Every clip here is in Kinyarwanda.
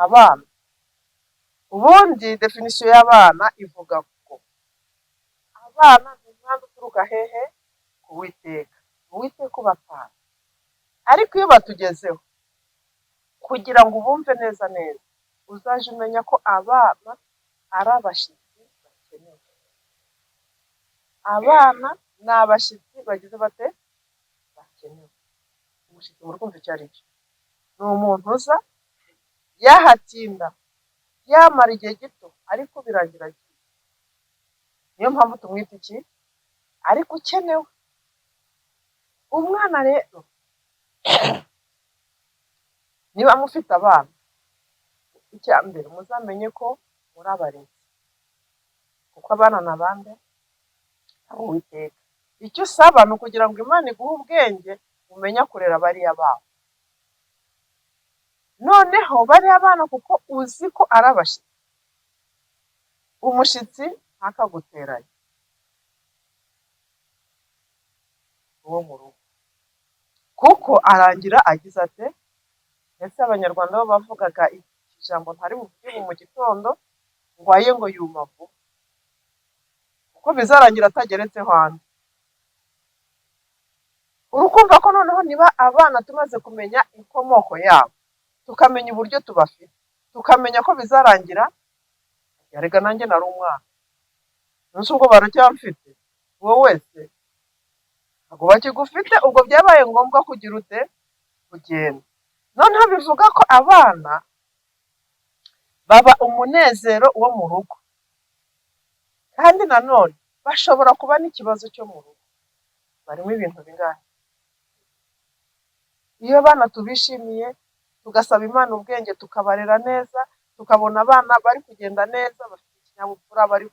Abana, ubundi définition y'abana ivuga ko abana ni umwanda uturuka hehe? Ku Witeka. Uwiteka ubatanga. Ariko iyo batugezeho, kugira ngo ubumve neza neza, uzaje umenya ko abana ari abashyitsi bakenewe. Abana ni abashyitsi bagize bate? Bakenewe. Umushyitsi muri kumva icyo ari cyo? Ni umuntu uza, yahatinda, yamara igihe gito, ariko birangira agiye. Niyo mpamvu tumwita iki? Ariko ukenewe. Umwana rero, niba mufite abana, icya mbere muzamenye ko muri abarezi, kuko abana ni abande? Abo Uwiteka. Icyo usaba ni ukugira ngo Imana iguhe ubwenge umenya kurera bariya bana. Noneho bariya bana, kuko uzi ko ari abashyitsi, umushyitsi ntakaguteranye uwo mu rugo, kuko arangira agize ate? Ndetse Abanyarwanda bo bavugaga ijambo ntari buvuge ubu mu gitondo, ngo aye ngo yuma vuba, kuko bizarangira atageretseho andi. Urukumva ko noneho niba abana tumaze kumenya inkomoko yabo, tukamenya uburyo tubafite, tukamenya ko bizarangira, yarega nanjye nari umwana, nonese ubwo baracyamfite? Wowe se ntabwo bakigufite, ubwo byabaye ngombwa kugira ute? Kugenda. Noneho bivuga ko abana baba umunezero wo mu rugo, kandi nanone bashobora kuba n'ikibazo cyo mu rugo. Barimo ibintu bingahe? Iyo abana tubishimiye, tugasaba Imana ubwenge, tukabarera neza, tukabona abana bari kugenda neza, bafite ikinyabupfura, bari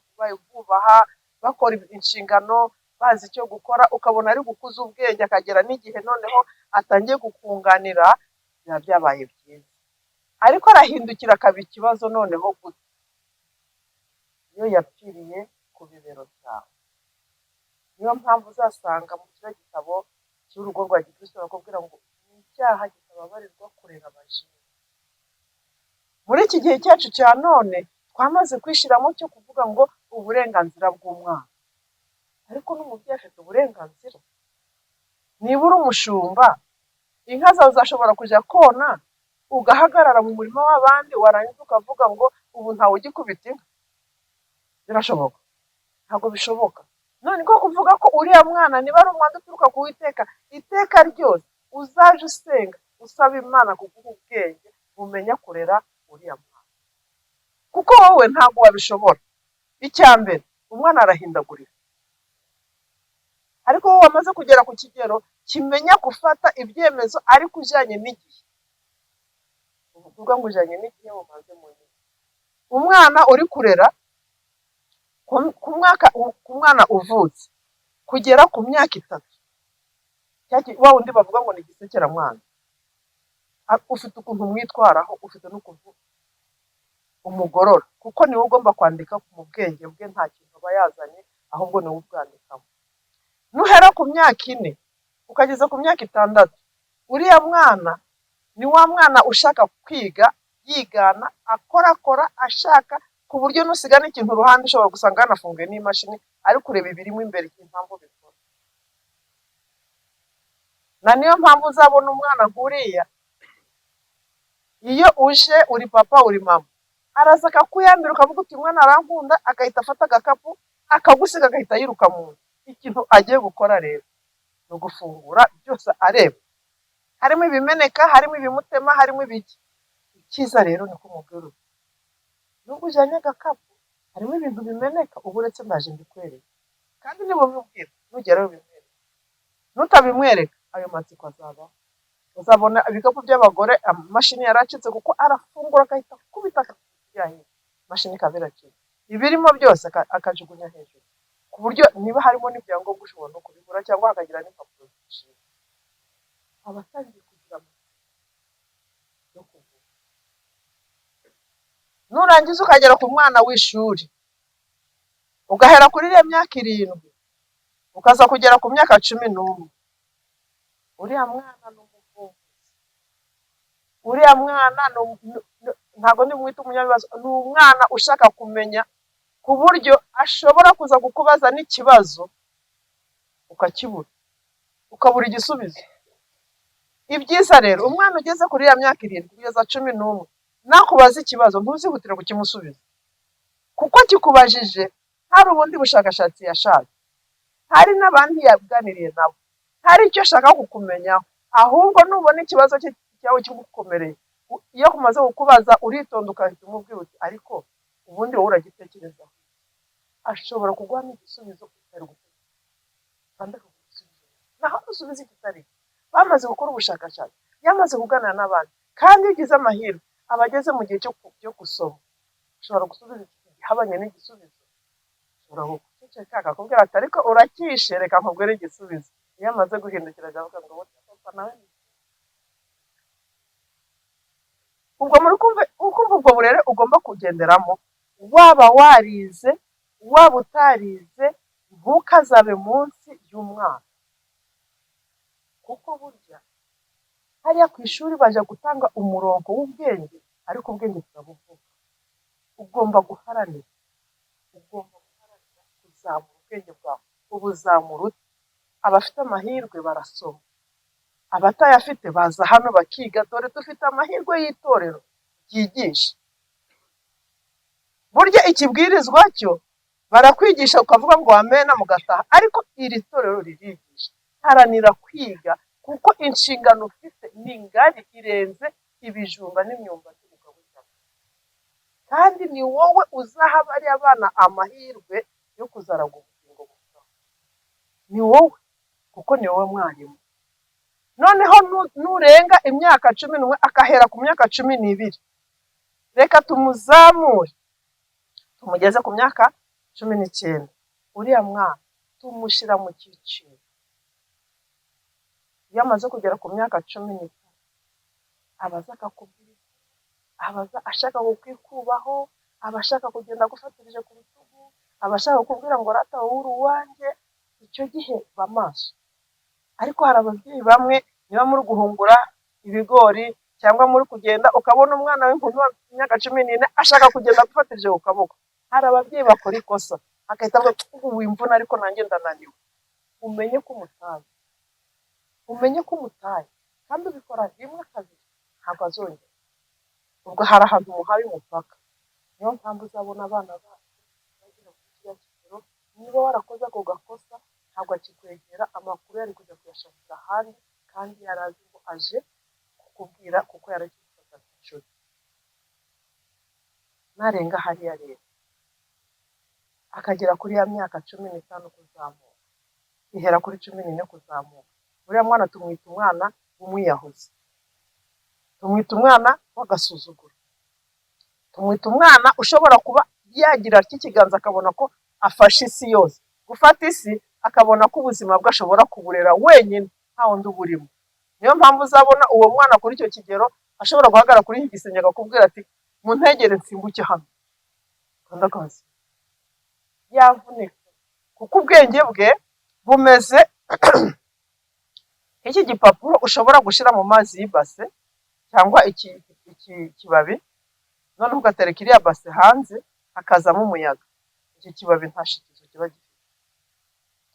bubaha, bakora inshingano, bazi icyo gukora, ukabona ari gukuza ubwenge, akagera n'igihe noneho atangiye kukunganira, biba byabaye byiza. Ariko arahindukira akaba ikibazo noneho gute? Iyo yapfiriye ku bibero byawe. Niyo mpamvu uzasanga mu kiriya gitabo cy'urugo rwa gikristo bakubwira ngo ni icyaha kitababarirwa kurera abajene. Muri iki gihe cyacu cya none twamaze kwishyiramo cyo kuvuga ngo uburenganzira bw'umwana, ariko n'umubyeyi afite uburenganzira. Niba uri umushumba, inka zawe zashobora kujya kona, ugahagarara mu murima w'abandi, warangiza ukavuga ngo ubu ntawe ugikubita inka? Birashoboka? Ntabwo bishoboka. None ko kuvuga ko uriya mwana niba ari umwanda uturuka ku Witeka, iteka ryose uzaje usenga usaba Imana kuguha ubwenge bumenya kurera uriya mwana, kuko wowe ntabwo wabishobora. Icya mbere, umwana arahindagurika, ariko wowe wamaze kugera ku kigero kimenya gufata ibyemezo ariko ujyanye n'igihe. Uvuga ngo ujyanye n'igihe, mumaze mu gihe. Umwana uri kurera ku mwaka, ku mwana uvutse kugera ku myaka 3, wa wundi bavuga ngo ni igisekeramwana, ufite ukuntu umwitwaraho, ufite n'ukuntu umugorora, kuko niwe ugomba kwandika mu bwenge bwe. Nta kintu aba yazanye, ahubwo niwe ubwandikamo. Nuhera ku myaka 4 ukageza ku myaka 6, uriya mwana ni wa mwana ushaka kwiga, yigana, akorakora, ashaka ku buryo nusiga n'ikintu uruhande ushobora gusanga yanafunguye n'imashini ari kureba ibirimo imbere, impamvu bikora. Na niyo mpamvu uzabona umwana nk'uriya, iyo uje uri papa, uri mama, araza akakuyambira, ukavuga uti umwana arankunda, agahita afata agakapu akagusiga, agahita yiruka mu nzu. Ikintu agiye gukora rero ni ugufungura byose, areba harimo ibimeneka, harimo ibimutema, harimo ibiki. Icyiza rero ni ko umubwira uti nubwo ujyanye agakapu harimo ibintu bimeneka, ubu uretse ndaje mbikwereke. Kandi nibumubwira, nugerayo ubimwereke. Nutabimwereka, ayo matsiko azabaho. Uzabona ibikapu by'abagore amashini yaracitse, kuko arafungura agahita akubita akakubita, imashini ikaba iracitse, ibirimo byose akajugunya hejuru, ku buryo niba harimo n'ibyangombwa ushobora no kubibura, cyangwa hakagira n'impapuro zicitse. Aba atangiye kugira amatsiko yo kuvuga. Nurangiza ukagera ku mwana w'ishuri, ugahera kuri iriya myaka 7, ukaza kugera ku myaka 11, uriya mwana ni umuvumbuzi. Uriya mwana ntabwo ari umwana. Ntabwo ndi bumwite umunyabibazo, ni umwana ushaka kumenya, ku buryo ashobora kuza kukubaza n'ikibazo ukakibura, ukabura igisubizo. Ibyiza rero, umwana ugeze kuri ya myaka 7 kugeza 11, nakubaza ikibazo ntuzihutire kukimusubiza, kuko kikubajije hari ubundi bushakashatsi yashatse, hari n'abandi yaganiriye nabo, hari icyo ashaka kukumenyaho. Ahubwo nubona ikibazo cye cyawe kigukomereye, iyo kumaze kukubaza uritonda, ukahita umubwira uti: "Ariko ubundi wowe uragitekerezaho?" Ashobora kuguha n'igisubizo utari gutekereza, kandi akaguha igisubizo naho usubiza ikitari cyo. Bamaze gukora ubushakashatsi, yamaze kuganira n'abandi. Kandi iyo ugize amahirwe aba ageze mu gihe cyo gusoma, ushobora gusubiza igihabanye n'igisubizo. Ushobora guceceka, akakubwira ati: "Ariko urakishe, reka nkubwire igisubizo." Iyo amaze guhindukira ajya avuga ngo: "Burya papa nawe ni..." Ubwo muri kumva, ukumva ubwo burere ugomba kugenderamo, waba warize, waba utarize, ntukazabe munsi y'umwana, kuko burya hariya ku ishuri baje gutanga umurongo w'ubwenge, ariko ubwenge turabuvuga. Ugomba guharanira kuzamura ubwenge bwawe. Ubuzamura ute? Abafite amahirwe barasoma, abatayafite baza hano bakiga. Dore dufite amahirwe y'itorero ryigisha. Burya ikibwirizwa cyo barakwigisha ukavuga ngo amena mugataha, ariko iri torero ririgisha. Haranira kwiga, kuko inshingano ufite ni ngari, irenze ibijumba n'imyumbati ugaburira. Kandi ni wowe uzaha bariya bana amahirwe yo kuzaraga ubugingo buhoraho, ni wowe, kuko ni wowe mwarimu. Noneho nurenga imyaka 11, akahera ku myaka 12, reka tumuzamure tumugeze ku myaka 19, uriya mwana tumushyira mu cyiciro. Iyo amaze kugera ku myaka 13, abaza akakubwira, abaza ashaka kukwikubaho, aba ashaka kugenda agufatirije ku rutugu, aba ashaka kukubwira ngo: "Rata wowe uri uwanjye." Icyo gihe ba maso. Ariko hari ababyeyi bamwe, niba muri guhungura ibigori cyangwa muri kugenda, ukabona umwana w'inkumi w'imyaka 14 ashaka kugenda agufatirije ku kaboko, hari ababyeyi bakora ikosa, agahita avuga: "Ubu wimvuna, ariko nanjye ndananiwe." Umenye ko umutaye, umenye ko umutaye, kandi ubikora rimwe, kabiri, ntabwo azongera. Ubwo hari ahantu umuhaye umupaka. Niyo mpamvu uzabona abana bacu bagera kuri kiriya kigero, niba warakoze ako gakosa, ntabwo akikwegera. Amakuru yari kujya kuyashakira ahandi, kandi yari azi ngo aje kukubwira, kuko yarakigufata nk'inshuti. Narenga hariya rero, akagera kuri ya myaka 15 kuzamuka, ihera kuri 14 kuzamuka, uriya mwana tumwita umwana w'umwiyahuzi, tumwita umwana w'agasuzuguro, tumwita umwana ushobora kuba yagira atya ikiganza akabona ko afashe isi yose, gufata isi, akabona ko ubuzima bwe ashobora kuburera wenyine, nta wundi uburimo. Niyo mpamvu uzabona uwo mwana kuri icyo kigero ashobora guhagarara kuri iki gisenge akakubwira ati: "Muntegere nsimbuke hano," kandi akazi yavunika, kuko ubwenge bwe bumeze nk'iki gipapuro ushobora gushyira mu mazi y'ibase cyangwa iki kibabi, noneho ugatereka iriya base hanze, hakazamo umuyaga. Iki kibabi nta shikizo kiba gifite,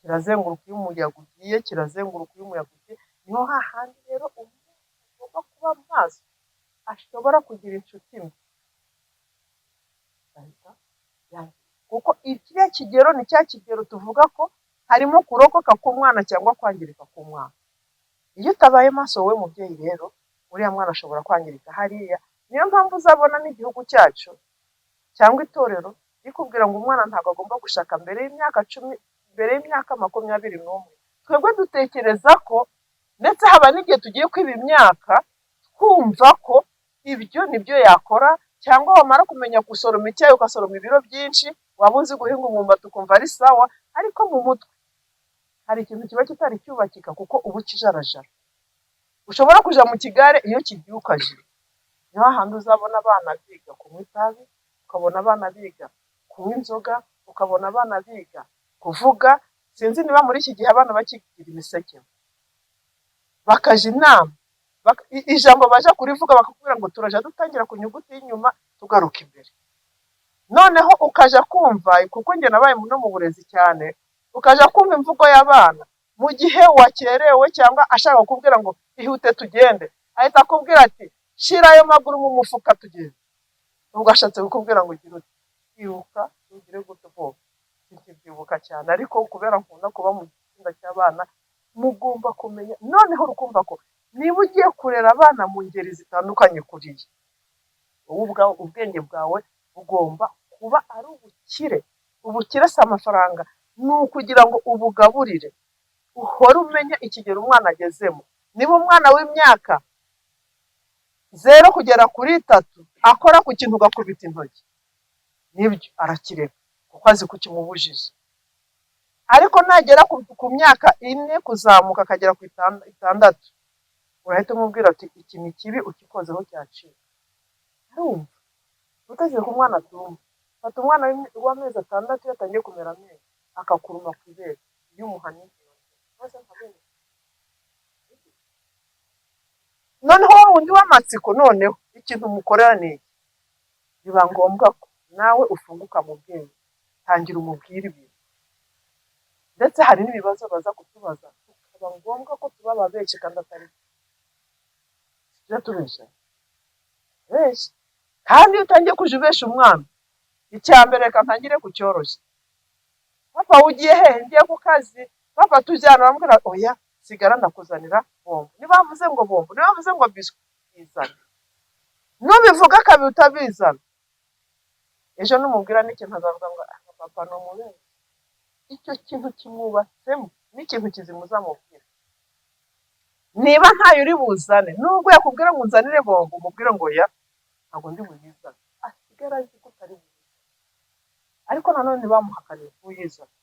kirazenguruka iyo umuyaga ugiye, kirazenguruka iyo umuyaga ugiye. Niho hahandi rero umuntu agomba kuba maso, ashobora kugira inshuti mbi agahita yangirika, kuko kiriya kigero ni cya kigero tuvuga ko harimo kurokoka k'umwana cyangwa kwangirika k'umwana. Iyo utabaye maso wowe mubyeyi rero, uriya mwana ashobora kwangirika hariya. Niyo mpamvu uzabona n'igihugu cyacu cyangwa itorero rikubwira ngo umwana ntabwo agomba gushaka mbere y'imyaka 10, mbere y'imyaka 21. Twebwe dutekereza ko, ndetse haba n'igihe tugiye kwiba imyaka, twumva ko ibyo nibyo yakora, cyangwa wamara kumenya gusoroma icyayi ugasoroma ibiro byinshi, waba uzi guhinga umwumbati ukumva ari sawa. Ariko mu mutwe hari ikintu kiba kitari cyubakika, kuko uba ukijarajara. Ushobora kuja mu kigare, iyo kigiye ukajira. Niho hahandi uzabona abana biga kunywa itabi, ukabona abana biga kunywa inzoga, ukabona abana biga kuvuga. Sinzi niba muri iki gihe abana bakigira imiseke, bakaja inama. Ijambo baja kurivuga bakakubwira ngo turaja dutangira ku nyuguti y'inyuma tugaruka imbere. Noneho ukaja kumva, kuko njye nabaye no mu burezi cyane, ukaja kumva imvugo y'abana mu gihe wakerewe cyangwa ashaka kukubwira ngo ihute tugende, ahita akubwira ati: "Shira ayo maguru mu mufuka tugende." Ubwo ashatse kukubwira ngo ugire uti iruka, ugire gute. Ubwoba sinkibyibuka cyane, ariko kubera nkunda kuba mu gitsinda cy'abana, mugomba kumenya. Noneho urukumva ko niba ugiye kurera abana mu ngeri zitandukanye kuriya, wowe ubwawe ubwenge bwawe bugomba kuba ari ubukire. Ubukire si amafaranga, ni ukugira ngo ubugaburire, uhore umenya ikigero umwana agezemo. Niba umwana w'imyaka 0 kugera kuri 3 akora ku kintu ugakubita intoki, nibyo arakireka kuko azi kukimubujije. Ariko nagera ku myaka 4 kuzamuka akagera ku 6, urahita umubwira ati: "Iki ni kibi, ukikozeho cyacika." Arumva. Utekereza ko umwana atumva? Fata umwana w'amezi 6, iyo atangiye kumera amenyo akakuruma ku ibere, iyo umuhannye, maze ntabwo. Noneho wa wundi w'amatsiko, noneho ikintu umukorera ni iki? Biba ngombwa ko nawe ufunguka mu bwenge, tangira umubwire ibintu. Ndetse hari n'ibibazo baza kutubaza bikaba ngombwa ko tuba ababenshi kandi atari byo. Tujya tubeshya benshi, kandi iyo utangiye kuja ubesha umwana, icya mbere, reka ntangire ku cyoroshye: "Papa, ugiye hehe?" "Ngiye ku kazi." "Papa, tujyana." Baramubwira: "Oya, sigara, ndakuzanira bombo." Niba bavuze ngo bombo, niba bavuze ngo biswi, bizana. Nubivuga kabiri utabizana, ejo numubwira n'ikintu azavuga ngo: "Ah, papa ni umubenzi." Icyo kintu kimwubatsemo n'ikintu kizima uzamubwira. Niba ntayo uri buzane, nubwo yakubwira ngo unzanire bombo, umubwire ngo: "Ya, ntabwo ndi buyizane." Asigara azi ko utari buyizane. Ariko nanone ntibamuhakaniye kuyizana.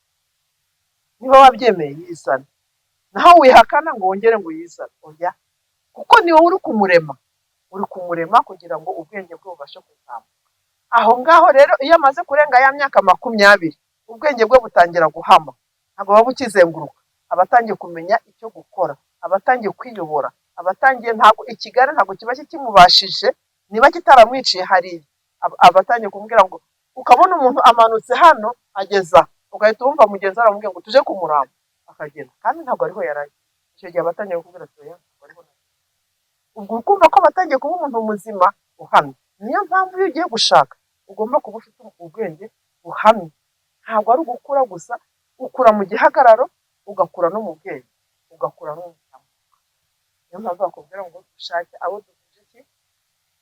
Niba wabyemeye, yizane. Naho wihakana ngo wongere ngo uyizane, oya, kuko ni wowe uri kumurema, uri kumurema kugira ngo ubwenge bwe bubashe kuzamuka. Aho ngaho rero, iyo amaze kurenga ya myaka 20, ubwenge bwe butangira guhama, ntabwo buba bukizenguruka. Aba atangiye kumenya icyo gukora, aba atangiye kwiyobora, aba atangiye, ntabwo ikigare ntabwo kiba kikimubashije niba kitaramwiciye hariya. Aba atangiye kumubwira ngo, ukabona umuntu amanutse hano ageza, ugahita wumva mugenzi we aramubwira ngo tuje kumuramba, akagenda, kandi ntabwo ariho yaraye. Icyo gihe aba atangiye kukubwira ati: "Oya, ntabwo ariho nari." Ubwo ukumva ko aba atangiye kuba umuntu muzima uhamye. Niyo mpamvu iyo ugiye gushaka ugomba kuba ufite ubwenge buhamye. Ntabwo ari ugukura gusa, ukura mu gihagararo, ugakura no mu bwenge, ugakura no mu kinyamwuga. Niyo mpamvu bakubwira ngo dushake abo duhuje iki?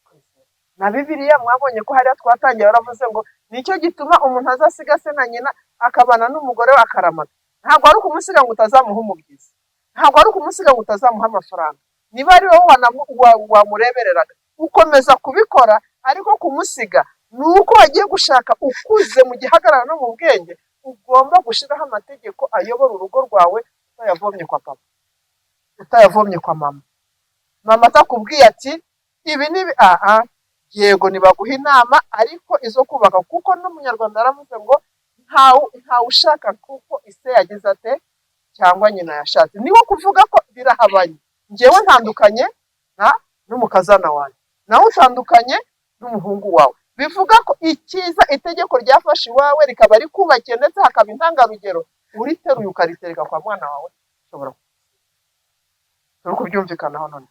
Kwizera. Na Bibiliya mwabonye ko hariya twatangiye baravuze ngo nicyo gituma umuntu azasiga se na nyina akabana n'umugore we akaramata. Ntabwo ari ukumusiga ngo utazamuha umubyizi, ntabwo ari ukumusiga ngo utazamuha amafaranga. Niba ari wowe wamurebereraga, ukomeza kubikora. Ariko kumusiga ni uko wagiye gushaka ukuze mu gihagararo no mu bwenge, ugomba gushyiraho amategeko ayobora urugo rwawe, utayavomye kwa papa, utayavomye kwa mama. Mama atakubwiye ati ibi n'ibi, aha yego ntibaguha inama, ariko izo kubaka, kuko n'Umunyarwanda yaravuze ngo ntawe ushaka kuko ise yagize ate cyangwa nyina yashatse. Niwo kuvuga ko birahabanye. Njyewe ntandukanye na n'umukazana wanjye, nawe utandukanye n'umuhungu wawe. Bivuga ko icyiza, itegeko ryafashe iwawe rikaba rikubakiye, ndetse hakaba intangarugero, uriteruye ukaritereka kwa mwana wawe, ushobora turi kubyumvikanaho. None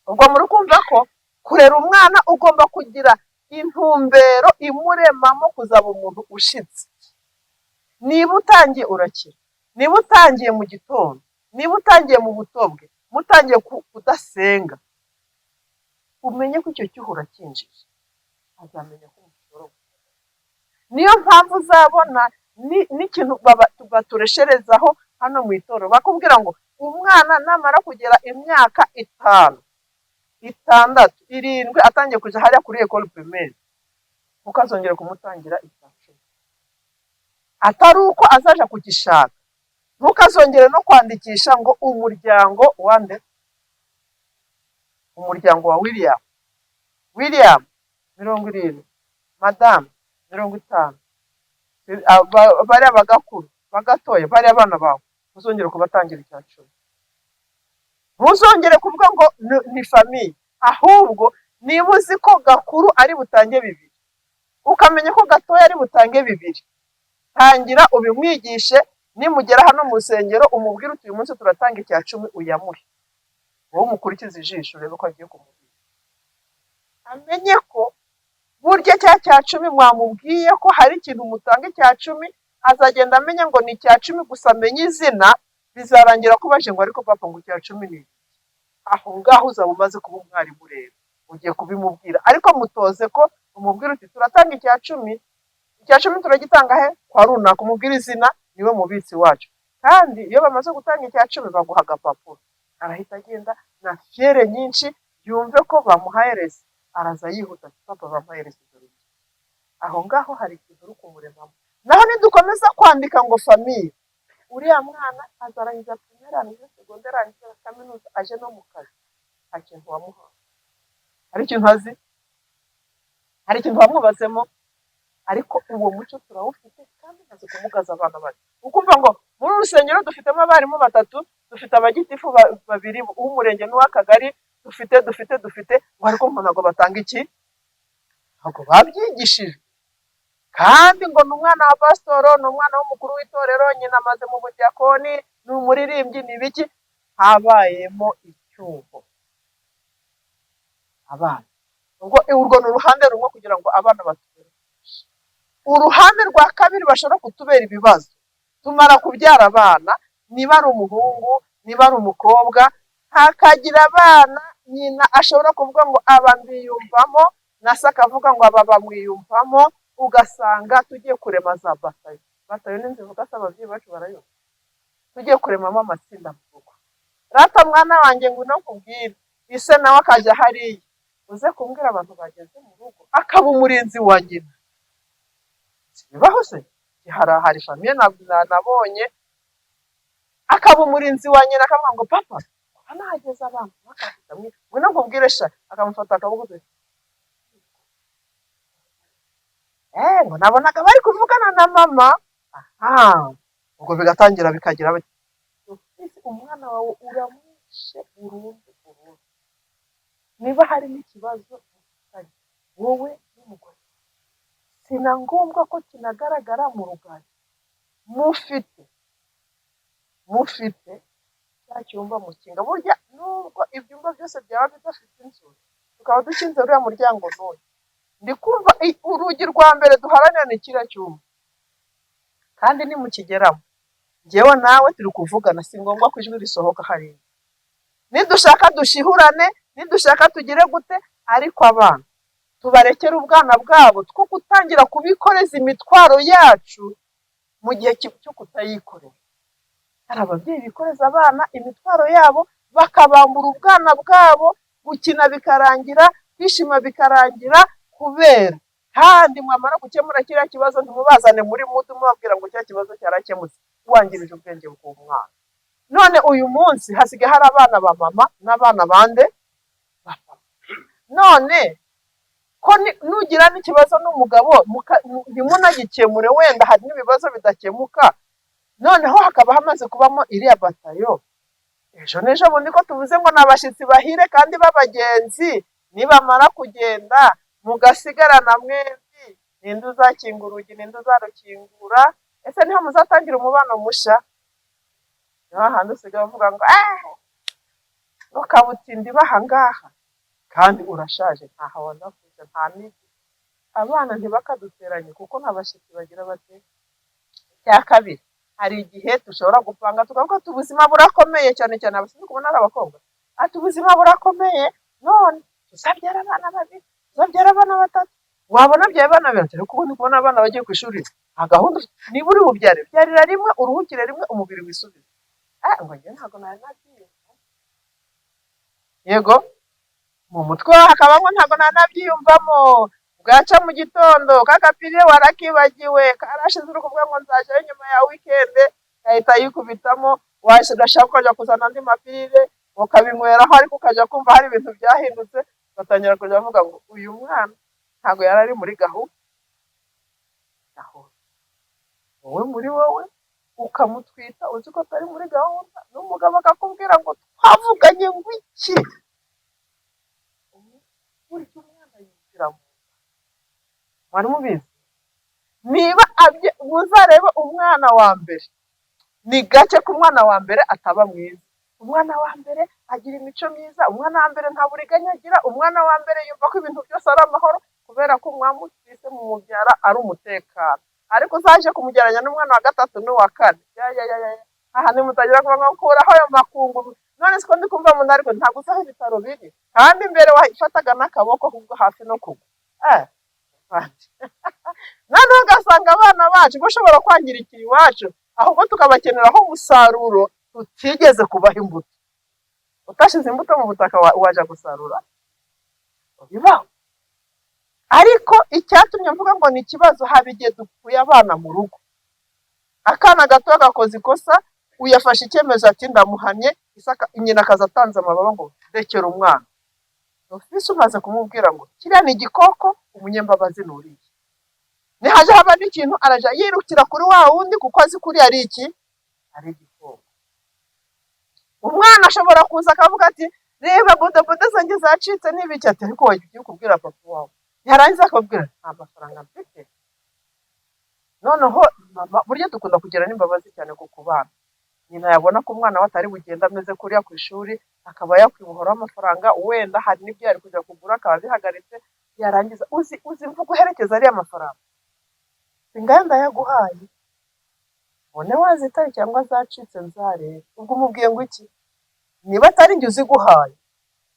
ubwo muri kumva ko kurera umwana ugomba kugira intumbero imuremamo kuzaba umuntu ushitse. Niba utangiye urakira, niba utangiye mu gitondo, niba utangiye mu buto bwe, mutangiye kudasenga, umenye ko icyo cyuho uracyinjije, azamenya ko umushobora. Niyo mpamvu uzabona n'ikintu baturesherezaho hano mu itorero, bakubwira ngo umwana namara kugera imyaka 5, 6, 7, atangiye kujya hariya kuri école primaire, ntukazongere kumutangira icya 10, atari uko azaja kugishaka. Ntukazongere no kwandikisha ngo umuryango wande, umuryango wa William, William 70, madamu 50, bariya bagakuru bagatoya, bariya abana bawe, ntuzongere kubatangira icya 10. Ntuzongere kuvuga ngo ni famille, ahubwo niba uzi ko gakuru ari butange 2, ukamenya ko gatoya ari butange 2, tangira ubimwigishe. Nimugera hano mu rusengero, umubwire uti: "Uyu munsi turatanga 10%," uyamuhe, wowe umukurikize ijisho, urebe ko agiye kumubwira, amenye ko burya cya 10 mwamubwiye ko hari ikintu mutanga 10%. Azagenda amenya ngo ni 10% gusa, amenye izina. Bizarangira kubaje ngo: "Ariko papa, ngo 10% ni iki?" Aho ngaho uzaba umaze kuba umwarimu rero, ugiye kubimubwira. Ariko mutoze ko umubwira uti: "Turatanga 10%, 10% turagitanga he? Kwa runaka." Umubwira izina, niwe mubitsi wacu. Kandi iyo bamaze gutanga 10% baguha agapapuro. Arahita agenda na fierté nyinshi, yumve ko bamuhaye reçu. Araza yihuta ati: "Papa, bamuhaye reçu, dore iki." Aho ngaho hari ikintu uri kumuremamo. Naho nidukomeza kwandika ngo famille, uriya mwana azarangiza primaire, arangiza secondaire, arangiza kaminuza, aje no mu kazi, nta kintu wamuhaye. Hari ikintu azi? Hari ikintu wamwubatsemo? Ariko uwo muco turawufite, kandi umaze kumugaza abana bacu. Ukumva ngo muri uru rusengero dufitemo abarimu batatu, dufite abagitifu babiri uw'umurenge n'uw'akagari, dufite, dufite, dufite ngo, ariko ngo ntabwo batanga iki, ntabwo babyigishijwe. Kandi ngo ni umwana wa pasitoro, ni umwana w'umukuru w'itorero, nyina amaze mu budiyakoni, ni umuririmbyi, ni ibiki. Habayemo icyuho abana. Ubwo urwo ni uruhande rumwe kugira ngo abana batubere. Uruhande rwa kabiri bashobora kutubera ibibazo, tumara kubyara abana, niba ari umuhungu, niba ari umukobwa, hakagira abana nyina ashobora kuvuga ngo aba mbiyumvamo, na se akavuga ngo aba bamwiyumvamo, ugasanga tugiye kurema za batayo. Batayo ni nzivuga se ababyeyi bacu barayumva? Tugiye kuremamo amatsinda mu rugo. "Rata mwana wanjye, ngwino nkubwire." Ise nawe akajya hariya, uze kumbwira abantu bageze mu rugo, akaba umurinzi wa nyina. Bibaho se? Hari famille nabonye, akaba umurinzi wa nyina, akavuga ngo: "Papa, kuba nahageze abantu bakahita, ngwino nkubwire sha." Akamufata akaboko, ngo nabonaga bari kuvugana na mama. Aha ubwo bigatangira bikagira bati: "Umwana wawe uramwishe burundu burundu." Niba harimo ikibazo mufitanye wowe n'umugore, si na ngombwa ko kinagaragara mu rugari. Mufite cya cyumba mukinga. Burya nubwo ibyumba byose byaba bidafite inzugi, tukaba dukinze uriya muryango n'uyu, ndi kumva urugi rwa mbere duharanira ni kiriya cyumba. Kandi nimukigeramo, njyewe nawe turi kuvugana, si ngombwa ko ijwi risohoka hariya. Nidushaka dushihurane, nidushaka tugire gute, ariko abana tubarekere ubwana bwabo, two gutangira kubikoreza imitwaro yacu mu gihe cyo kutayikorera. Hari ababyeyi bikoreza abana imitwaro yabo, bakabambura ubwana bwabo, gukina bikarangira, kwishima bikarangira kubera. Kandi mwamara gukemura kiriya kibazo, ntimubazane muri mood mubabwira ngo cya kibazo cyarakemutse. Wangirije ubwenge bw'umwana. None uyu munsi hasigaye hari abana ba mama n'abana bande? Ba papa. None ko nugira n'ikibazo n'umugabo ntimunagikemure, wenda hari n'ibibazo bidakemuka, noneho hakaba hamaze kubamo iriya batayo, ejo n'ejo bundi ko tuvuze ngo ni abashyitsi bahire kandi b'abagenzi, nibamara kugenda mugasigarana mwembi, ninde uzakinga urugi? Ninde uzarukingura? Ese niho muzatangira umubano mushya? Ni hahandi usigaye uvuga ngo eee, ngo kabutindi baha ngaha, kandi urashaje, ntaho wanakuze, nta n'iki. Abana ntibakaduteranye, kuko nta bashyitsi bagira bate. Icya kabiri, hari igihe dushobora gupanga tukavuga ati ubuzima burakomeye, cyane cyane abasore, kubona ari abakobwa, ati ubuzima burakomeye, none tuzabyara abana babiri, tuzabyara abana batatu. Wabona byaye abana babiri, ariko ubundi kubona abana bagiye ku ishuri nta gahunda ufite. Niba uri bubyare, byarira rimwe, uruhukire rimwe, umubiri wisubize. Ah, ngo njye ntabwo nari nabyiyumva. Yego, mu mutwe hakabamo ntabwo nari nabyiyumvamo. Bwaca mu gitondo, kakapire warakibagiwe, karashize, uri kuvuga ngo nzajyayo nyuma ya weekend, gahita yikubitamo. Washaka ukajya kuzana andi mapirire ukabinyweraho, ariko ukajya kumva hari ibintu byahindutse, ugatangira kujya avuga ngo uyu mwana ntabwo yari ari muri gahunda. Wowe muri wowe ukamutwita uzi ko atari muri gahunda, n'umugabo akakubwira ngo Twavuganye ngo iki? Burya umwana yumvira mu nda. Mwari mubizi? Niba muzarebe umwana wa mbere, ni gake ko umwana wa mbere ataba mwiza. Umwana wa mbere agira imico myiza, umwana wa mbere nta buriganya agira, umwana wa mbere yumva ko ibintu byose ari amahoro, kubera ko mwamutwise mumubyara ari umutekano. Ariko uzaje kumugereranya n'umwana wa gatatu n'uwa kane, ya ya ya ya, aha nimutagira kuba nko kuraho ayo makungu. None siko ndi kumva mu ariko ntabwo uzi aho ibitaro biri, kandi mbere wafataga n'akaboko ahubwo hafi no kugwa. Noneho ugasanga abana bacu bashobora kwangirikira iwacu, ahubwo tukabakeneraho umusaruro tutigeze kubaha imbuto. Utashize imbuto mu butaka, waja gusarura? Bibaho. Ariko icyatumye mvuga ngo ni ikibazo, haba igihe dupfuye abana mu rugo. Akana gato gakoze ikosa, uyafashe icyemezo ati ndamuhannye, nyina akaza atanze amababa ngo rekera umwana. Ofisi umaze kumubwira ngo kiriya ni igikoko, umunyembabazi ni uriya. Nihaje haba n'ikintu, araja yirukira kuri wa wundi, kuko azi kuri ari iki? Ari igikoko. Umwana ashobora kuza akavuga ati reba bodaboda zanjye zacitse n'ibiki, ati ariko wajya ugiye kubwira papa wawe, yarangiza akabwira nta mafaranga mfite. Noneho mama, burya dukunda kugira n'imbabazi cyane ku kubana, nyina yabona ko umwana we atari bugende ameze kuriya ku ishuri, akaba yakwibohoraho amafaranga, wenda hari n'ibyo yari kujya kugura akaba abihagaritse. Yarangiza, uzi imvugo uherekeza ariya mafaranga? Ngayo ndayaguhaye, ubone wazitaye cyangwa zacitse nzarebe. Ubwo umubwiye ngo iki? Niba atari njye uziguhaye,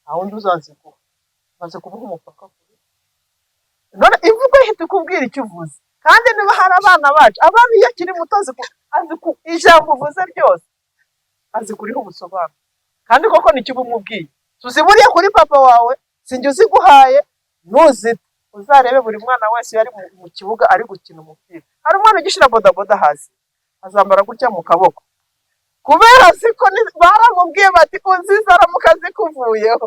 nta wundi uzaziguha. Maze kumuha umupaka kuri none, imvugo ihita ikubwira icyo uvuze. Kandi niba hari abana bacu, abana iyo akiri muto azi ku ijambo uvuze ryose, azi kuriha ubusobanuro. Kandi koko nicyo uba umubwiye: tuzi buriya kuri papa wawe, sinjye uziguhaye, ntuzite. Uzarebe buri mwana wese iyo ari mu kibuga ari gukina umupira, hari umwana ugishyira bodaboda hasi, azambara gutya mu kaboko, kubera siko baramubwiye bati uzizaramuka zikuvuyeho,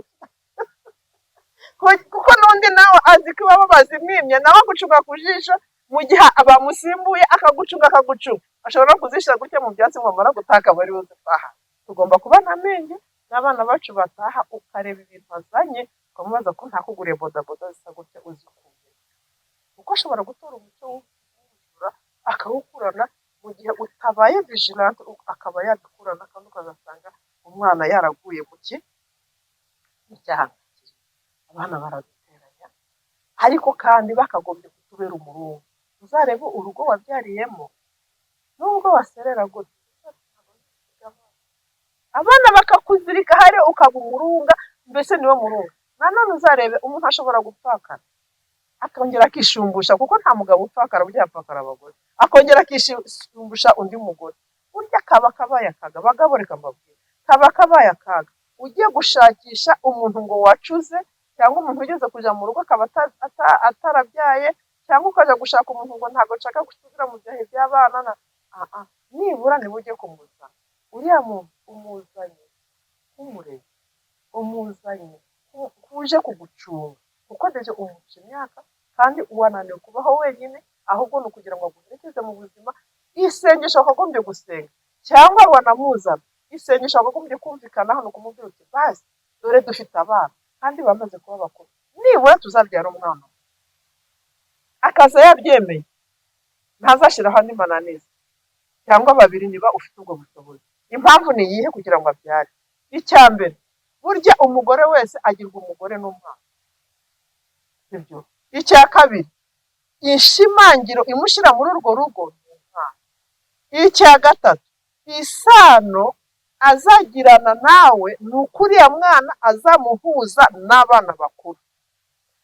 kuko n'undi nawe azi ko iwabo bazimwimye, nawe agucunga ku jisho. Mu gihe bamusimbuye akagucunga, akagucunga, ashobora no kuzishyira gutya mu byatsi ngo amara gutaka bari buzitaha. Tugomba kuba na menge n'abana bacu bataha, ukareba ibintu azanye, ukamubaza ko ntakuguriye bodaboda zisa gutya, uzikuye? Kuko ashobora gutora umuco w'ubujura akawukurana mu gihe utabaye vigilant, akaba yabikurana, kandi ukazasanga umwana yaraguye mu ki? Mu cyaha. Abana baraduteranya, ariko kandi bakagombye kutubera umurunga. Uzarebe urugo wabyariyemo, nubwo waserera gutya, abana bakakuzirika hariya, ukaba umurunga, mbese niwe murunga. Nanone uzarebe umuntu ashobora gupfakara, akongera akishumbusha, kuko nta mugabo upfakara, burya yapfakara abagore, akongera akishumbusha undi mugore. Burya kaba kabaye akaga. Bagabo, reka mbabwire, kaba kabaye akaga ugiye gushakisha umuntu ngo wacuze, cyangwa umuntu ugeze kujya mu rugo akaba atarabyaye, cyangwa ukajya gushaka umuntu ngo ntabwo nshaka gusubira mu bihe by'abana na nibura niba ugiye kumuzana, uriya muntu umuzanye nk'umurezi, umuzanye kuje kugucunga, kuko déjà umuca imyaka kandi wananiwe kubaho wenyine, ahubwo ni ukugira ngo aguherekeze mu buzima. Isengesho wakagombye gusenga, cyangwa wanamuzana, isengesho wakagombye kumvikanaho, ni ukumubwira uti basi dore dufite abana kandi bamaze kuba bakuru, nibura tuzabyara umwana. Akaza yabyemeye, ntazashyiraho andi mananiza, cyangwa babiri niba ufite ubwo bushobozi. Impamvu ni iyihe kugira ngo abyare? Icya mbere, burya umugore wese agirwa umugore n'umwana, sibyo? Icya kabiri, ishimangiro imushyira muri urwo rugo ni umwana. Icya gatatu, isano azagirana nawe ni uko uriya mwana azamuhuza n'abana bakuru.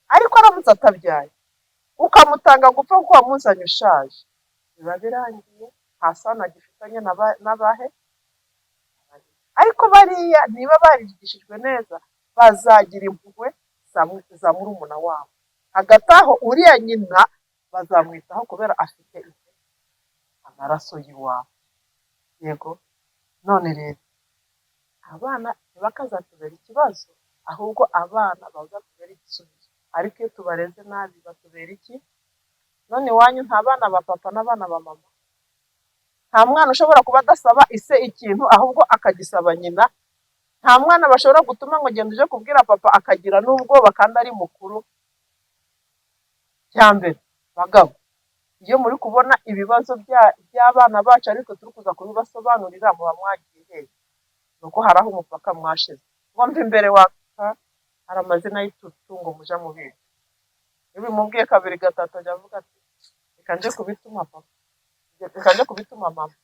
Ariko aramutse atabyaye, ukamutanga gupfa kuko wamuzanye ushaje, biba birangiye, nta sano agifitanye n'abahe. Ariko bariya niba barigishijwe neza, bazagira impuhwe za murumuna wabo. Hagati aho uriya nyina bazamwitaho, kubera afite amaraso y'iwabo. Yego, none rero abana ntibakazatubera ikibazo, ahubwo abana bazatubera igisubizo. Ariko iyo tubareze nabi, batubera iki? None iwanyu nta bana ba papa n'abana ba mama? Nta mwana ushobora kuba adasaba ise ikintu, ahubwo akagisaba nyina? Nta mwana bashobora gutuma ngo genda uje kubwira papa, akagira n'ubwoba kandi ari mukuru. Cya mbere, bagabo, iyo muri kubona ibibazo by'abana bacu ariko turi kuza kubibasobanurira, muba mwagiye hehe? Ni uko hari aho umupaka mwashize ngo mva imbere waka. Hari amazina y'ututungo muja mubizi. Iyo bimubwiye kabiri, gatatu, ajya avuga ati: "Reka nje kubituma papa, reka nje kubituma mama."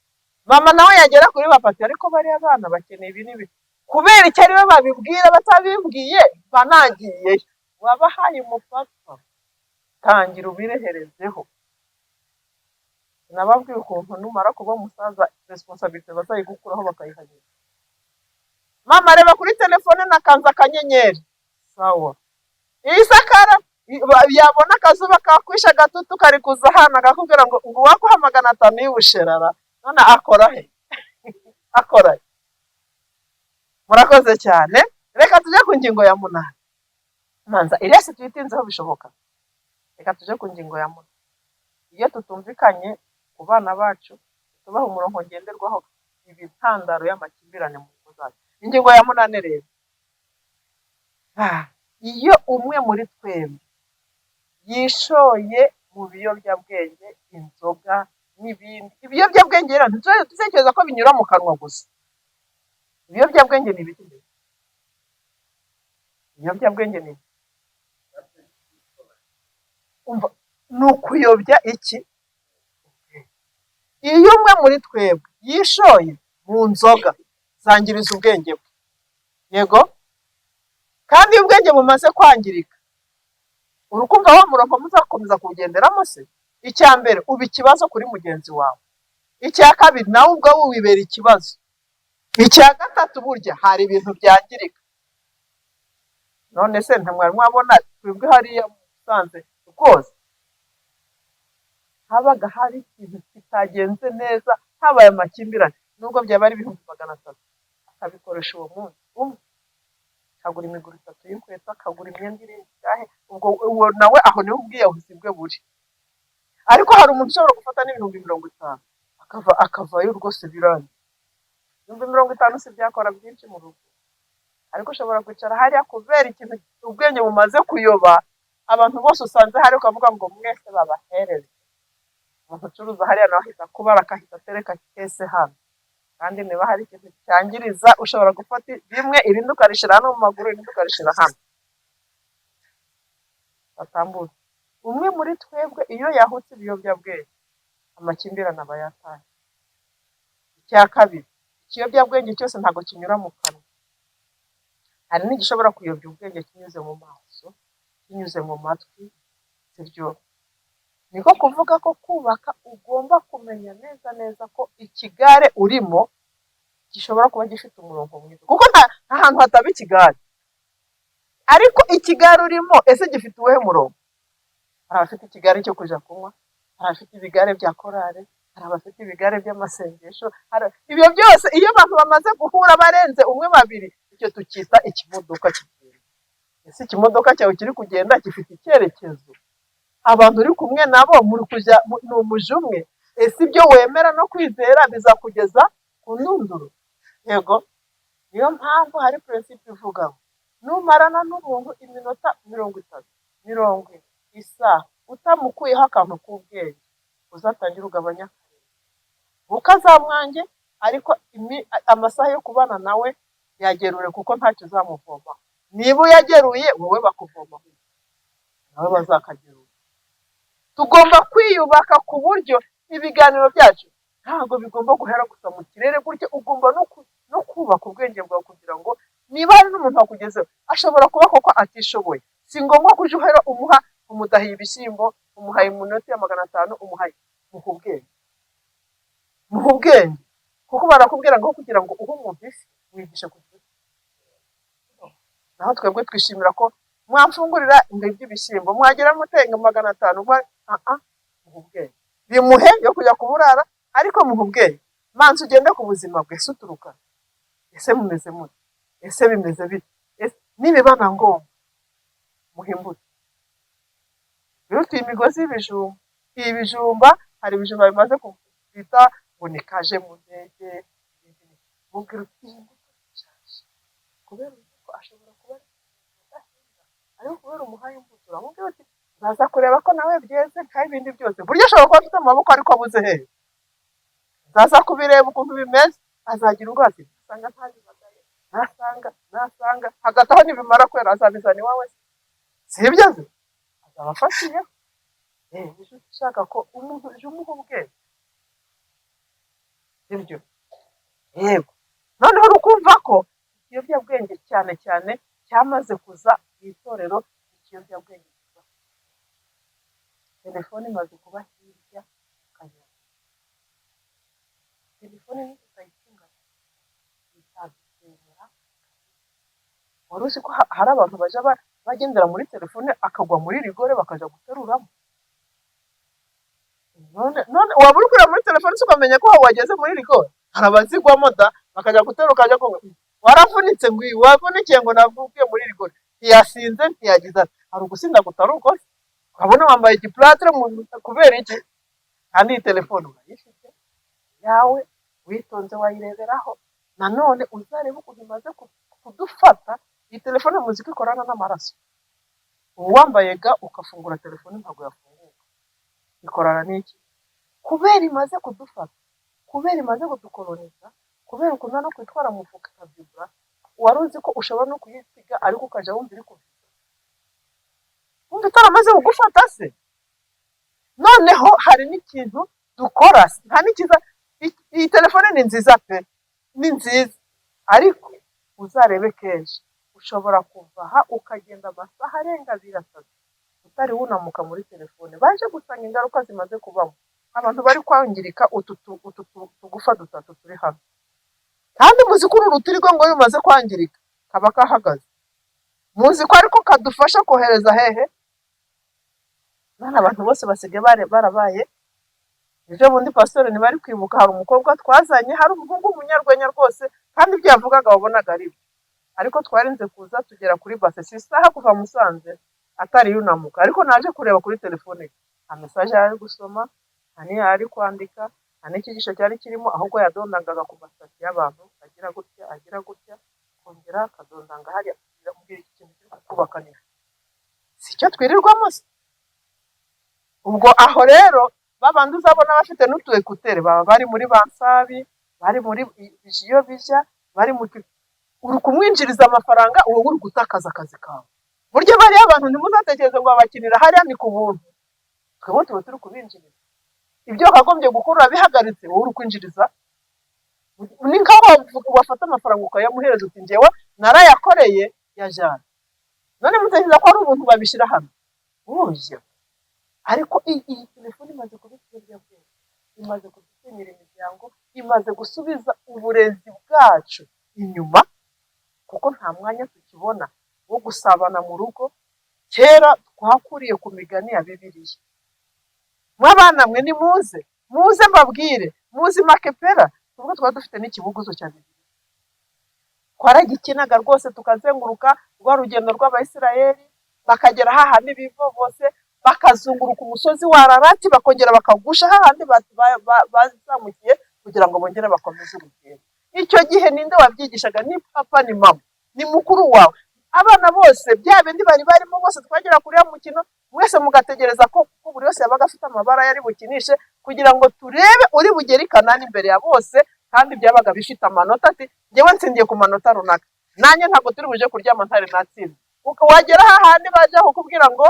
Mama nawe yagera kuri papa ati: "Ariko bariya bana bakeneye ibi n'ibi." Kubera icyo ariwe babibwira batabimbwiye, banagiyeyo. Wabahaye umupaka, tangira ubireherezeho. Nababwiye ukuntu numara kuba umusaza responsabilité bazayigukuraho bakayihanyura. "Mama, reba kuri telefone, nakanze akanyenyeri." Sawa. Iyi sakara yabona akazuba kakwishe, agatutu kari kuza hano, akakubwira ngo uwaguha 500 y'ubusherara. None akora he? Akora he? Murakoze cyane. Reka tujye ku ngingo ya munani. Manza Elias tuyitinzeho bishoboka. Reka tujye ku ngingo ya munani. Iyo tutumvikanye ku bana bacu, tubaha umurongo ngenderwaho, iba intandaro y'amakimbirane mu ngo zacu. Ingingo ya munani rero: iyo umwe muri twebwe yishoye mu biyobyabwenge, inzoga n'ibindi ibiyobyabwenge, rero ntitujye dutekereza ko binyura mu kanwa gusa. Ibiyobyabwenge ni ibiki mbese? Ibiyobyabwenge ni iki? Umva, ni ukuyobya iki? Iyo umwe muri twebwe yishoye mu nzoga, zangiriza ubwenge bwe, yego. Kandi iyo ubwenge bumaze kwangirika, urukumva wa murongo muzakomeza kuwugenderamo se? Icya mbere, uba ikibazo kuri mugenzi wawe. Icya kabiri, nawe ubwawe wibera ikibazo. Icya gatatu, burya hari ibintu byangirika. None se ntimwari mwabona twebwe hariya Musanze rwose habaga hari ikintu kitagenze neza, habaye amakimbirane, nubwo byaba ari 300,000, akabikoresha uwo munsi umwe, akagura imiguru itatu y'inkweto, akagura imyenda iri ingahe. Ubwo uwo nawe aho niho ubwiyahuzi bwe buri. Ariko hari umuntu ushobora gufata n'50,000 akava akavayo rwose birangiye. 50,000 si byakora byinshi mu rugo, ariko ushobora kwicara hariya kubera ikintu ubwenge bumaze kuyoba, abantu bose usanze hariya ukavuga ngo mwese babahereze. Umuntu ucuruza hariya nawe ahita akubara, akahita atereka caisse hano. Kandi niba hari ikintu cyangiriza, ushobora gufata rimwe, irindi ukarishira hano mu maguru, irindi ukarishira hano batambutse. Umwe muri twebwe iyo yahutse ibiyobyabwenge, amakimbirane aba yataye. Icya kabiri, ikiyobyabwenge cyose ntabwo kinyura mu kanwa. Hari n'igishobora kuyobya ubwenge kinyuze mu maso, kinyuze mu matwi, sibyo? Niko kuvuga ko kubaka ugomba kumenya neza neza ko ikigare urimo gishobora kuba gifite umurongo mwiza, kuko nta hantu hataba ikigare. Ariko ikigare urimo, ese gifite uwuhe murongo? Hari abafite ikigare cyo kujya kunywa, hari abafite ibigare bya korale, hari abafite ibigare by'amasengesho. Ibyo byose iyo abantu bamaze guhura barenze umwe, babiri, icyo tukita ikimodoka kigenda. Ese ikimodoka cyawe kiri kugenda gifite icyerekezo? Abantu uri kumwe nabo muri kujya ni umuja umwe? Ese ibyo wemera no kwizera bizakugeza ku ndunduro? Yego. Niyo mpamvu hari principe ivuga ngo numarana n'umuntu iminota 30, 40, isaha, utamukuyeho akantu k'ubwenge, uzatangire ugabanya ukazamwange. Ariko amasaha yo kubana nawe yagerure, kuko ntacyo uzamuvomaho. Niba uyageruye wowe, bakuvomaho nawe bazakagerura. Tugomba kwiyubaka ku buryo ibiganiro byacu ntabwo bigomba guhera gusa mu kirere gutya. Ugomba no kubaka ubwenge bwawe, kugira ngo niba hari n'umuntu wakugezeho, ashobora kuba koko atishoboye, si ngombwa kujya uhera umuha, umudahiye ibishyimbo, umuhaye umunoti ya 500, umuhaye. Muha ubwenge, muha ubwenge, kuko barakubwira ngo kugira ngo uhe umuntu ifi, wigishe kugira. Naho twebwe twishimira ko mwamfungurira ngo iby'ibishyimbo mwagera mutenga 500. Muha ubwenge, bimuhe yo kujya kuburara, ariko muha ubwenge. Manza ugende ku buzima bwe. Ese uturuka? Ese mumeze mute? Ese bimeze bite? Nibiba na ngombwa, muhe imbuto. Biruta imigozi y'ibijumba. Ibi bijumba, hari ibijumba bimaze kwita ngo ni kaje mu ndege. Mubwira uti: "Iyi mbuto ishaje." Kubera ko ashobora kuba adahinga, ariko kubera umuhaye imbuto, uramubwira uti nzaza kureba ko nawe byeze nk'ibindi byose. Burya ashobora kuba afite amaboko ariko abuze hehe. Nzaza kubireba ukuntu bimeze, azagira ubwoba ati nasanga ntabibagaye, nasanga hagati aho nibimara kwera azabizana iwawe se? Si ibyo se? Azaba afatiyeho. Ushaka ko umuntu ujya umuha ubwenge, sibyo? Yego. Noneho urukumva ko ikiyobyabwenge cyane cyane cyamaze kuza mu itorero, ikiyobyabwenge kiba telefone imaze kuba hirya ukajya telefone nitutayicunga itadusenyera. Wari uzi ko hari abantu bajya bagendera muri telefone akagwa muri rigole bakajya guteruramo? None waba uri kureba muri telefone se ukamenya ko wageze muri rigole? Hari abazigwamo da, bakajya guterura, ukajya kumva waravunitse, ngo iyi wavunikiye, ngo navugiye muri rigole. Ntiyasinze, ntiyagize ati hari ugusinda kutari uko se? Ukabona wambaye igiplâtre kubera iki? Kandi iyi telefone urayifite yawe, witonze wayireberaho. Nanone uzarebe ukuntu imaze kudufata iyi telefone. Muzi ko ikorana n'amaraso. Ubu wambaye ga ugafungura telefone ntabwo yafunguka. Ikorana n'iki? Kubera imaze kudufata, kubera imaze kudukoloniza, kubera ukunda no kwitwara mu mufuka ikabyibura. Wari uzi ko ushobora no kuyisiga ariko ukajya wumva iri kubyibura, wumva itaramaze kugufata se? Noneho hari n'ikintu dukora, nta n'ikiza. Iyi telefone ni nziza pe, ni nziza, ariko uzarebe kenshi ushobora kuva aha ukagenda amasaha arenga abiri, atatu, utari wunamuka muri telefone. Baje gusanga ingaruka zimaze kubamo, abantu bari kwangirika utu tugufa dutatu turi hano. Kandi muzi ko uru rutirigongo iyo rumaze kwangirika kaba kahagaze. Muzi ko ariko kadufasha kohereza hehe? None abantu bose basigaye barabaye. Ejo bundi pasiteri ntibari kwibuka, hari umukobwa twazanye, hari umuhungu w'umunyarwenya rwose, kandi ibyo yavugaga wabonaga ari byo, ariko twarinze kuza tugera kuri base si isaha kuva Musanze atari yunamuka. Ariko naje kureba kuri telefone ye, nta message yari ari gusoma, nta n'iyo yari ari kwandika, nta n'icyigisho cyari kirimo, ahubwo yadondangaga ku masitati y'abantu, agira gutya, agira gutya, kongera akadondanga hariya. Mbwira, iki kintu kiri kukubaka ni si cyo twirirwamo se? Ubwo aho rero babandi uzabona bafite n'utu écouteurs baba bari muri bansabi, bari muri bijiyo bijya bari mu uri kumwinjiriza amafaranga, wowe uri gutakaza akazi kawe. Burya bariya abantu ntimuzatekereze ngo babakinira hariya ni ku buntu. Twebwe tuba turi kubinjiriza. Ibyo wakagombye gukora urabihagaritse, wowe uri kwinjiriza. Ni nkaho wafata amafaranga ukayamuhereza uti njyewe narayakoreye yajyana. None mutekereza ko ari ubuntu babishyira hano? Burya ariko iyi telefone imaze kuba ikiyobyabwenge, imaze kudusenyera imiryango, imaze gusubiza uburezi bwacu inyuma, kuko nta mwanya tukibona wo gusabana mu rugo. Kera twakuriye ku migani ya Bibiliya. Mwabana mwe, nimuze muze mbabwire, muzi makepera? Ubwo twaba dufite n'ikibuguzo cya Bibiliya, twaragikinaga rwose, tukazenguruka rwa rugendo rw'Abayisiraheli, bakagera hahandi bivovose, bakazunguruka umusozi wa Ararati, bakongera bakagusha hahandi bazamukiye kugira ngo bongere bakomeze urugendo. Icyo gihe ninde wabyigishaga? Ni papa, ni mama, ni mukuru wawe. Abana bose bya bindi bari barimo bose, twagera kuri ya mukino, mwese mugategereza ko buri wese yabaga afite amabara yari bukinishe kugira ngo turebe uri bugere i Kanani imbere ya bose. Kandi byabaga bifite amanota, ati njyewe nsindiye ku manota runaka, nanjye ntabwo turi buje kuryama ntari natsinze. Wagera hahandi baje kukubwira ngo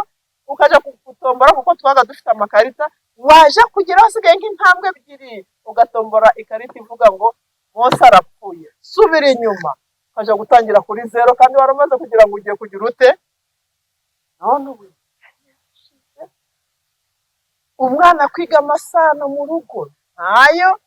ukajya gutombora, kuko twabaga dufite amakarita, waje kugera hasigaye nk'intambwe ebyiri ugatombora ikarita ivuga ngo Mose arapfuye, subira inyuma, ukajya gutangira kuri zero, kandi wari umaze kugira ngo ugiye kugira ute? None ubu umwana kwiga amasano mu rugo ntayo.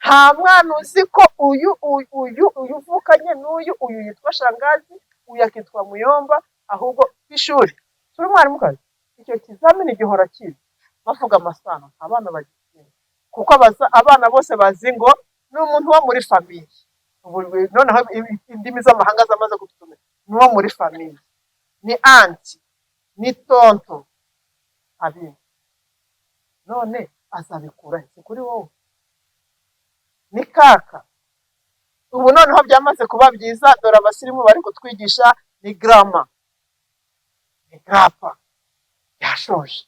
Nta mwana uzi ko uyu uyu uyu uyu uvukanye n'uyu, uyu yitwa shangazi, uyu akitwa muyomba. Ahubwo ku ishuri turi umwarimukazi, icyo kizamini gihora kiza bavuga amasano, nta bana bagitsinda, kuko abana bose bazi ngo ni umuntu wo muri famille. Ubu noneho indimi z'amahanga zamaze kututumira, ni uwo muri famille, ni aunty, ni tonton, abizi. None azabikura he? Si kuri wowe, ni kaka. Ubu noneho byamaze kuba byiza, dore abasirimu bari kutwigisha ni grandma, ni grandpa, yashoje.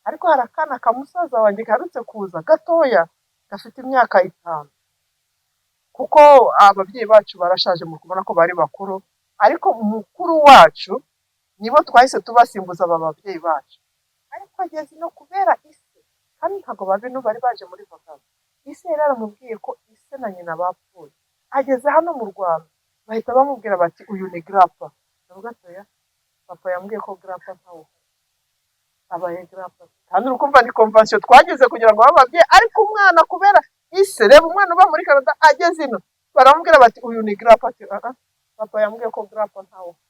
Ariko hari akana ka musaza wanjye gaherutse kuza gatoya, gafite imyaka 5, kuko ababyeyi bacu barashaje, muri kubona ko bari bakuru, ariko mukuru wacu nibo twahise tubasimbuza aba babyeyi bacu. Ariko ageze no kubera ise, kandi ntabwo babino bari baje muri vacances, ise yari yaramubwiye ko ise na nyina bapfuye. Ageze hano mu Rwanda bahita bamubwira bati: "Uyu ni grandpa." Ndavuga ati: "Oya, papa yambwiye ko grandpa ntawe uhari." Abaye grandpa. Kandi uri kumva ni convention twagize kugira ngo babe ababyeyi, ariko umwana kubera ise, reba umwana uba muri Canada ageze ino baramubwira bati: "Uyu ni grandpa." Ati: "Ah, papa yambwiye ko grandpa ntawe uhari."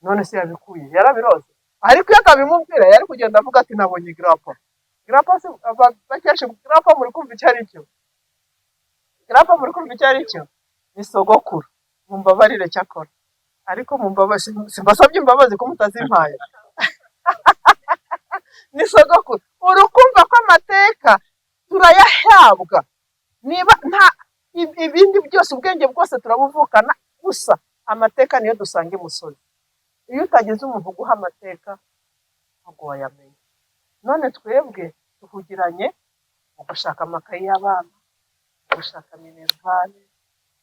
None se yabikuye? Yarabiroze. Ariko iyo atabimubwira yari kugenda avuga ati: "Nabonye grandpa." Grandpa se bakesha grandpa, muri kumva icyo ari cyo? Grandpa muri kumva icyo ari cyo? Ni sogokuru. Mumbabarire cyakora, ariko mumbabazi, simbasabye imbabazi ko mutazimpaye. Ni sogokuru. Urukumva ko amateka turayahabwa, niba nta ibindi byose, ubwenge bwose turabuvukana, gusa amateka niyo dusanga imusozi. Iyo utagize umuntu uguha amateka ntabwo wayamenya. None twebwe duhugiranye mu gushaka amakayi y'abana, mu gushaka minerval,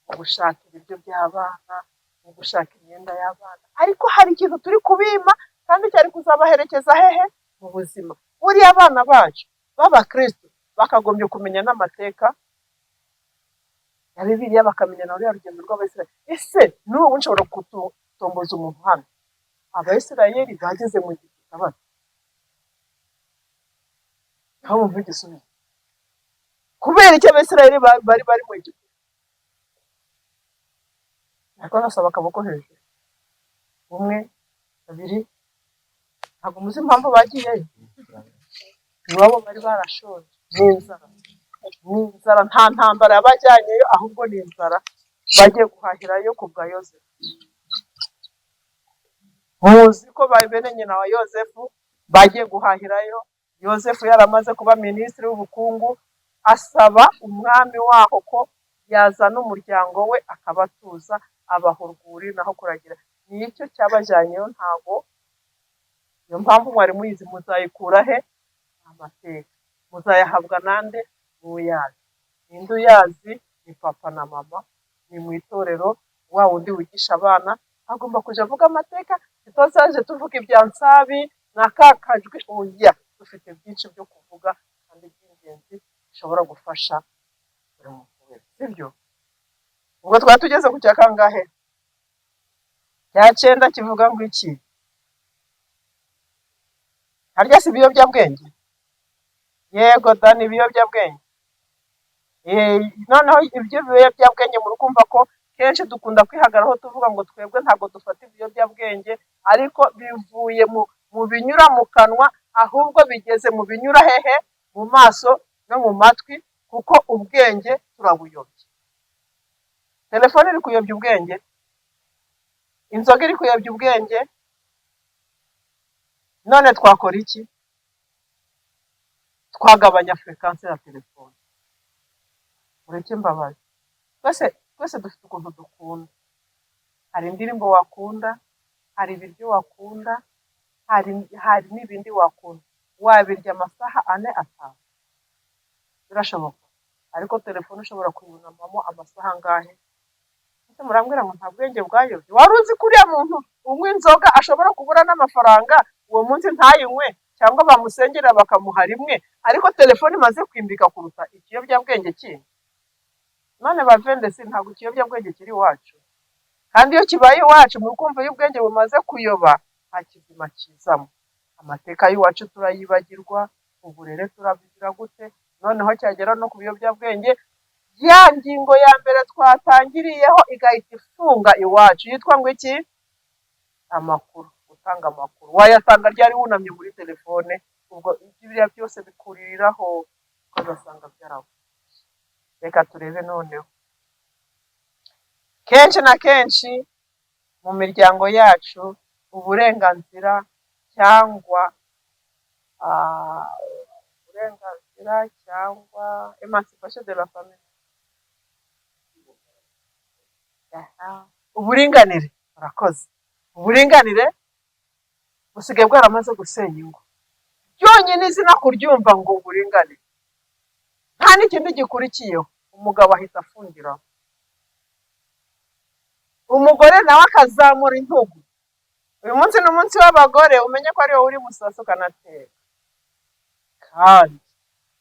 mu gushaka ibiryo by'abana, mu gushaka imyenda y'abana, ariko hari ikintu turi kubima kandi cyari kuzabaherekeza hehe? Mu buzima. Buriya abana bacu b'abakristo bakagombye kumenya n'amateka ya Bibiliya, bakamenya na ruriya rugendo rw'Abayisiraheli. Ese n'ubu nshobora kutomboza umuntu hano, Abayisiraheli bageze mu Egiputa bate? Aho bumva igisubizo. Kubera icyo Abayisiraheli bari bari mu Egiputa? Ariko nasaba akaboko hejuru, umwe, babiri. Ntabwo muzi impamvu bagiyeyo? Iwabo bari barashonje, ni inzara, ni inzara. Nta ntambara yabajyanyeyo, ahubwo ni inzara. Bagiye guhahirayo ku bwa Yozefu. Muzi ko ba bene nyina wa Yozefu bagiye guhahirayo, Yozefu yaramaze kuba minisitiri w'ubukungu, asaba umwami waho ko yazana umuryango we akabatuza, abaha urwuri naho kuragira. Nicyo cyabajyanyeyo. Ntago iyo mpamvu mwari muyizi. Muzayikura he? Amateka muzayahabwa nande? N'uyazi. Ninde uyazi? Ni papa na mama, ni mu itorero, wa wundi wigisha abana agomba kuja avuga amateka. Ntituzaje tuvuga ibya nsabi na ka kajwi, oya, dufite byinshi byo kuvuga kandi by'ingenzi bishobora gufasha buri muntu wese, sibyo? Ubwo twari tugeze ku cya kangahe? Cya cyenda kivuga ngo iki? Harya si ibiyobyabwenge? Yego da, ni ibiyobyabwenge. Noneho ibyo biyobyabwenge, muri kumva ko kenshi dukunda kwihagararaho tuvuga ngo twebwe ntabwo dufata ibiyobyabwenge, ariko bivuye mu binyura mu kanwa, ahubwo bigeze mu binyura hehe? Mu maso no mu matwi, kuko ubwenge turabuyobya. Telefone iri kuyobya ubwenge, inzoga iri kuyobya ubwenge. None twakora iki? Twagabanya fréquence ya telefone. Ureke mbabazi, twese twese dufite ukuntu dukunda. Hari indirimbo wakunda, hari ibiryo wakunda, hari n'ibindi wakunda. Wabirya amasaha 4, 5, birashoboka, ariko telefone ushobora kuyunamamo amasaha angahe? Ese murambwira ngo nta bwenge bwayobye? Wari uzi ko uriya muntu unywa inzoga ashobora kubura n'amafaranga uwo munsi ntayinywe, cyangwa bamusengera bakamuha rimwe, ariko telefone imaze kwimbika kuruta ikiyobyabwenge kindi? None ba vendesi, ntabwo ikiyobyabwenge kiri iwacu? Kandi iyo kibaye iwacu, muri kumva iyo ubwenge bumaze kuyoba nta kizima kizamo. Amateka y'iwacu turayibagirwa, uburere turabigira gute? Noneho cyagera no ku biyobyabwenge, ya ngingo ya mbere twatangiriyeho igahita ifunga iwacu, yitwa ngo iki? Amakuru. Gutanga amakuru wayatanga ryari wunamye muri telefone? Ubwo biriya byose bikuririraho, ukazasanga byarabuze. Reka turebe noneho, kenshi na kenshi mu miryango yacu, uburenganzira cyangwa uburenganzira cyangwa émancipation de la famille. Uburinganire, murakoze. Uburinganire busigaye bwaramaze gusenya ingo. Byonyine izina kuryumva ngo uburinganire, nta n'ikindi gikurikiyeho, umugabo ahita afungiraho, umugore nawe akazamura intugu. Uyu munsi ni umunsi w'abagore, umenye ko ari wowe uri busase ukanateka. Kandi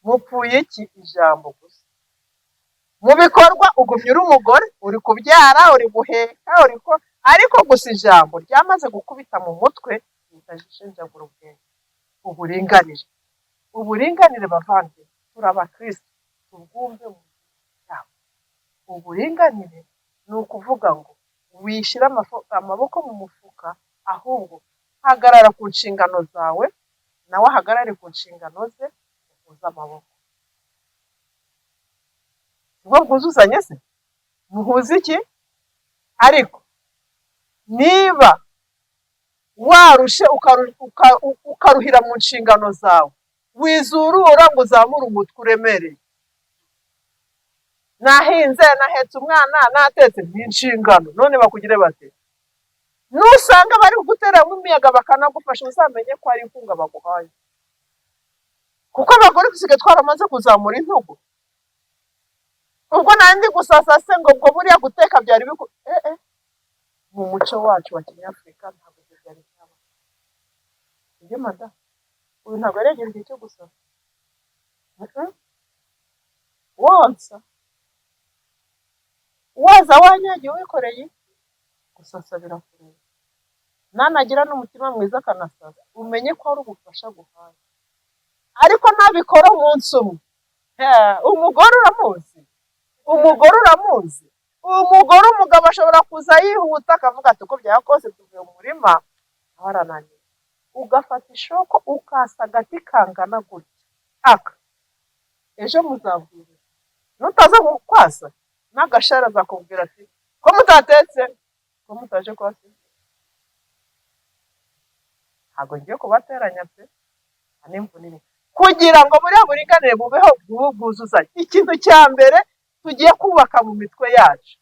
mupfuye iki? Ijambo gusa. Mu bikorwa ugumya uri umugore, uri kubyara, uri guheka, uri ko, ariko gusa ijambo ryamaze gukubita mu mutwe, rihita rishenjagura ubwenge. Uburinganire, uburinganire, bavandimwe, turi abakristo, tubwumve mu yabo. Uburinganire ni ukuvuga ngo wishyire amaboko mu mufuka, ahubwo hagarara ku nshingano zawe, nawe ahagarare ku nshingano ze, muhuze amaboko. Ubwo bwuzuzanye se, muhuze iki? Ariko niba warushe ukaruhira mu nshingano zawe, wizurura ngo uzamure umutwe uremereye. Nahinze, nahetse umwana, natetse, ni inshingano. None bakugire bate? Nusanga bari kuguteramo imiyaga bakanagufasha, uzamenye ko ari inkunga baguhaye, kuko abagore dusigaye twaramaze kuzamura intugu. Ubwo nandi gusasa se, ngo ubwo buriya guteka byari biku mu muco wacu wa kinyafurika ntabwo ibyo byari byaba. Ibyo madamu uyu ntabwo yari yagera igihe cyo gusasa. Wonsa waza wanyagiwe wikoreye iki? Gusasa birakureba. Nanagira n'umutima mwiza akanasasa, umenye ko ari ubufasha aguhaye. Ariko nabikora umunsi umwe, umugore uramuzi, umugore uramuzi, umugore, umugabo ashobora kuza yihuta akavuga ati uko byaba kose tuvuye mu murima, nawe arananiwe. Ugafata ishoko ukasa agati kangana gutya aka, ejo muzabwira nutaza kwasa n'agashara, azakubwira ati ko mutatetse, ko mutaje kwasa. Ntabwo ngiye kubateranya pe, nta n'imvune irimo. Kugira ngo buriya buringanire bubeho, bube bwuzuzanye, ikintu cya mbere tugiye kubaka mu mitwe yacu,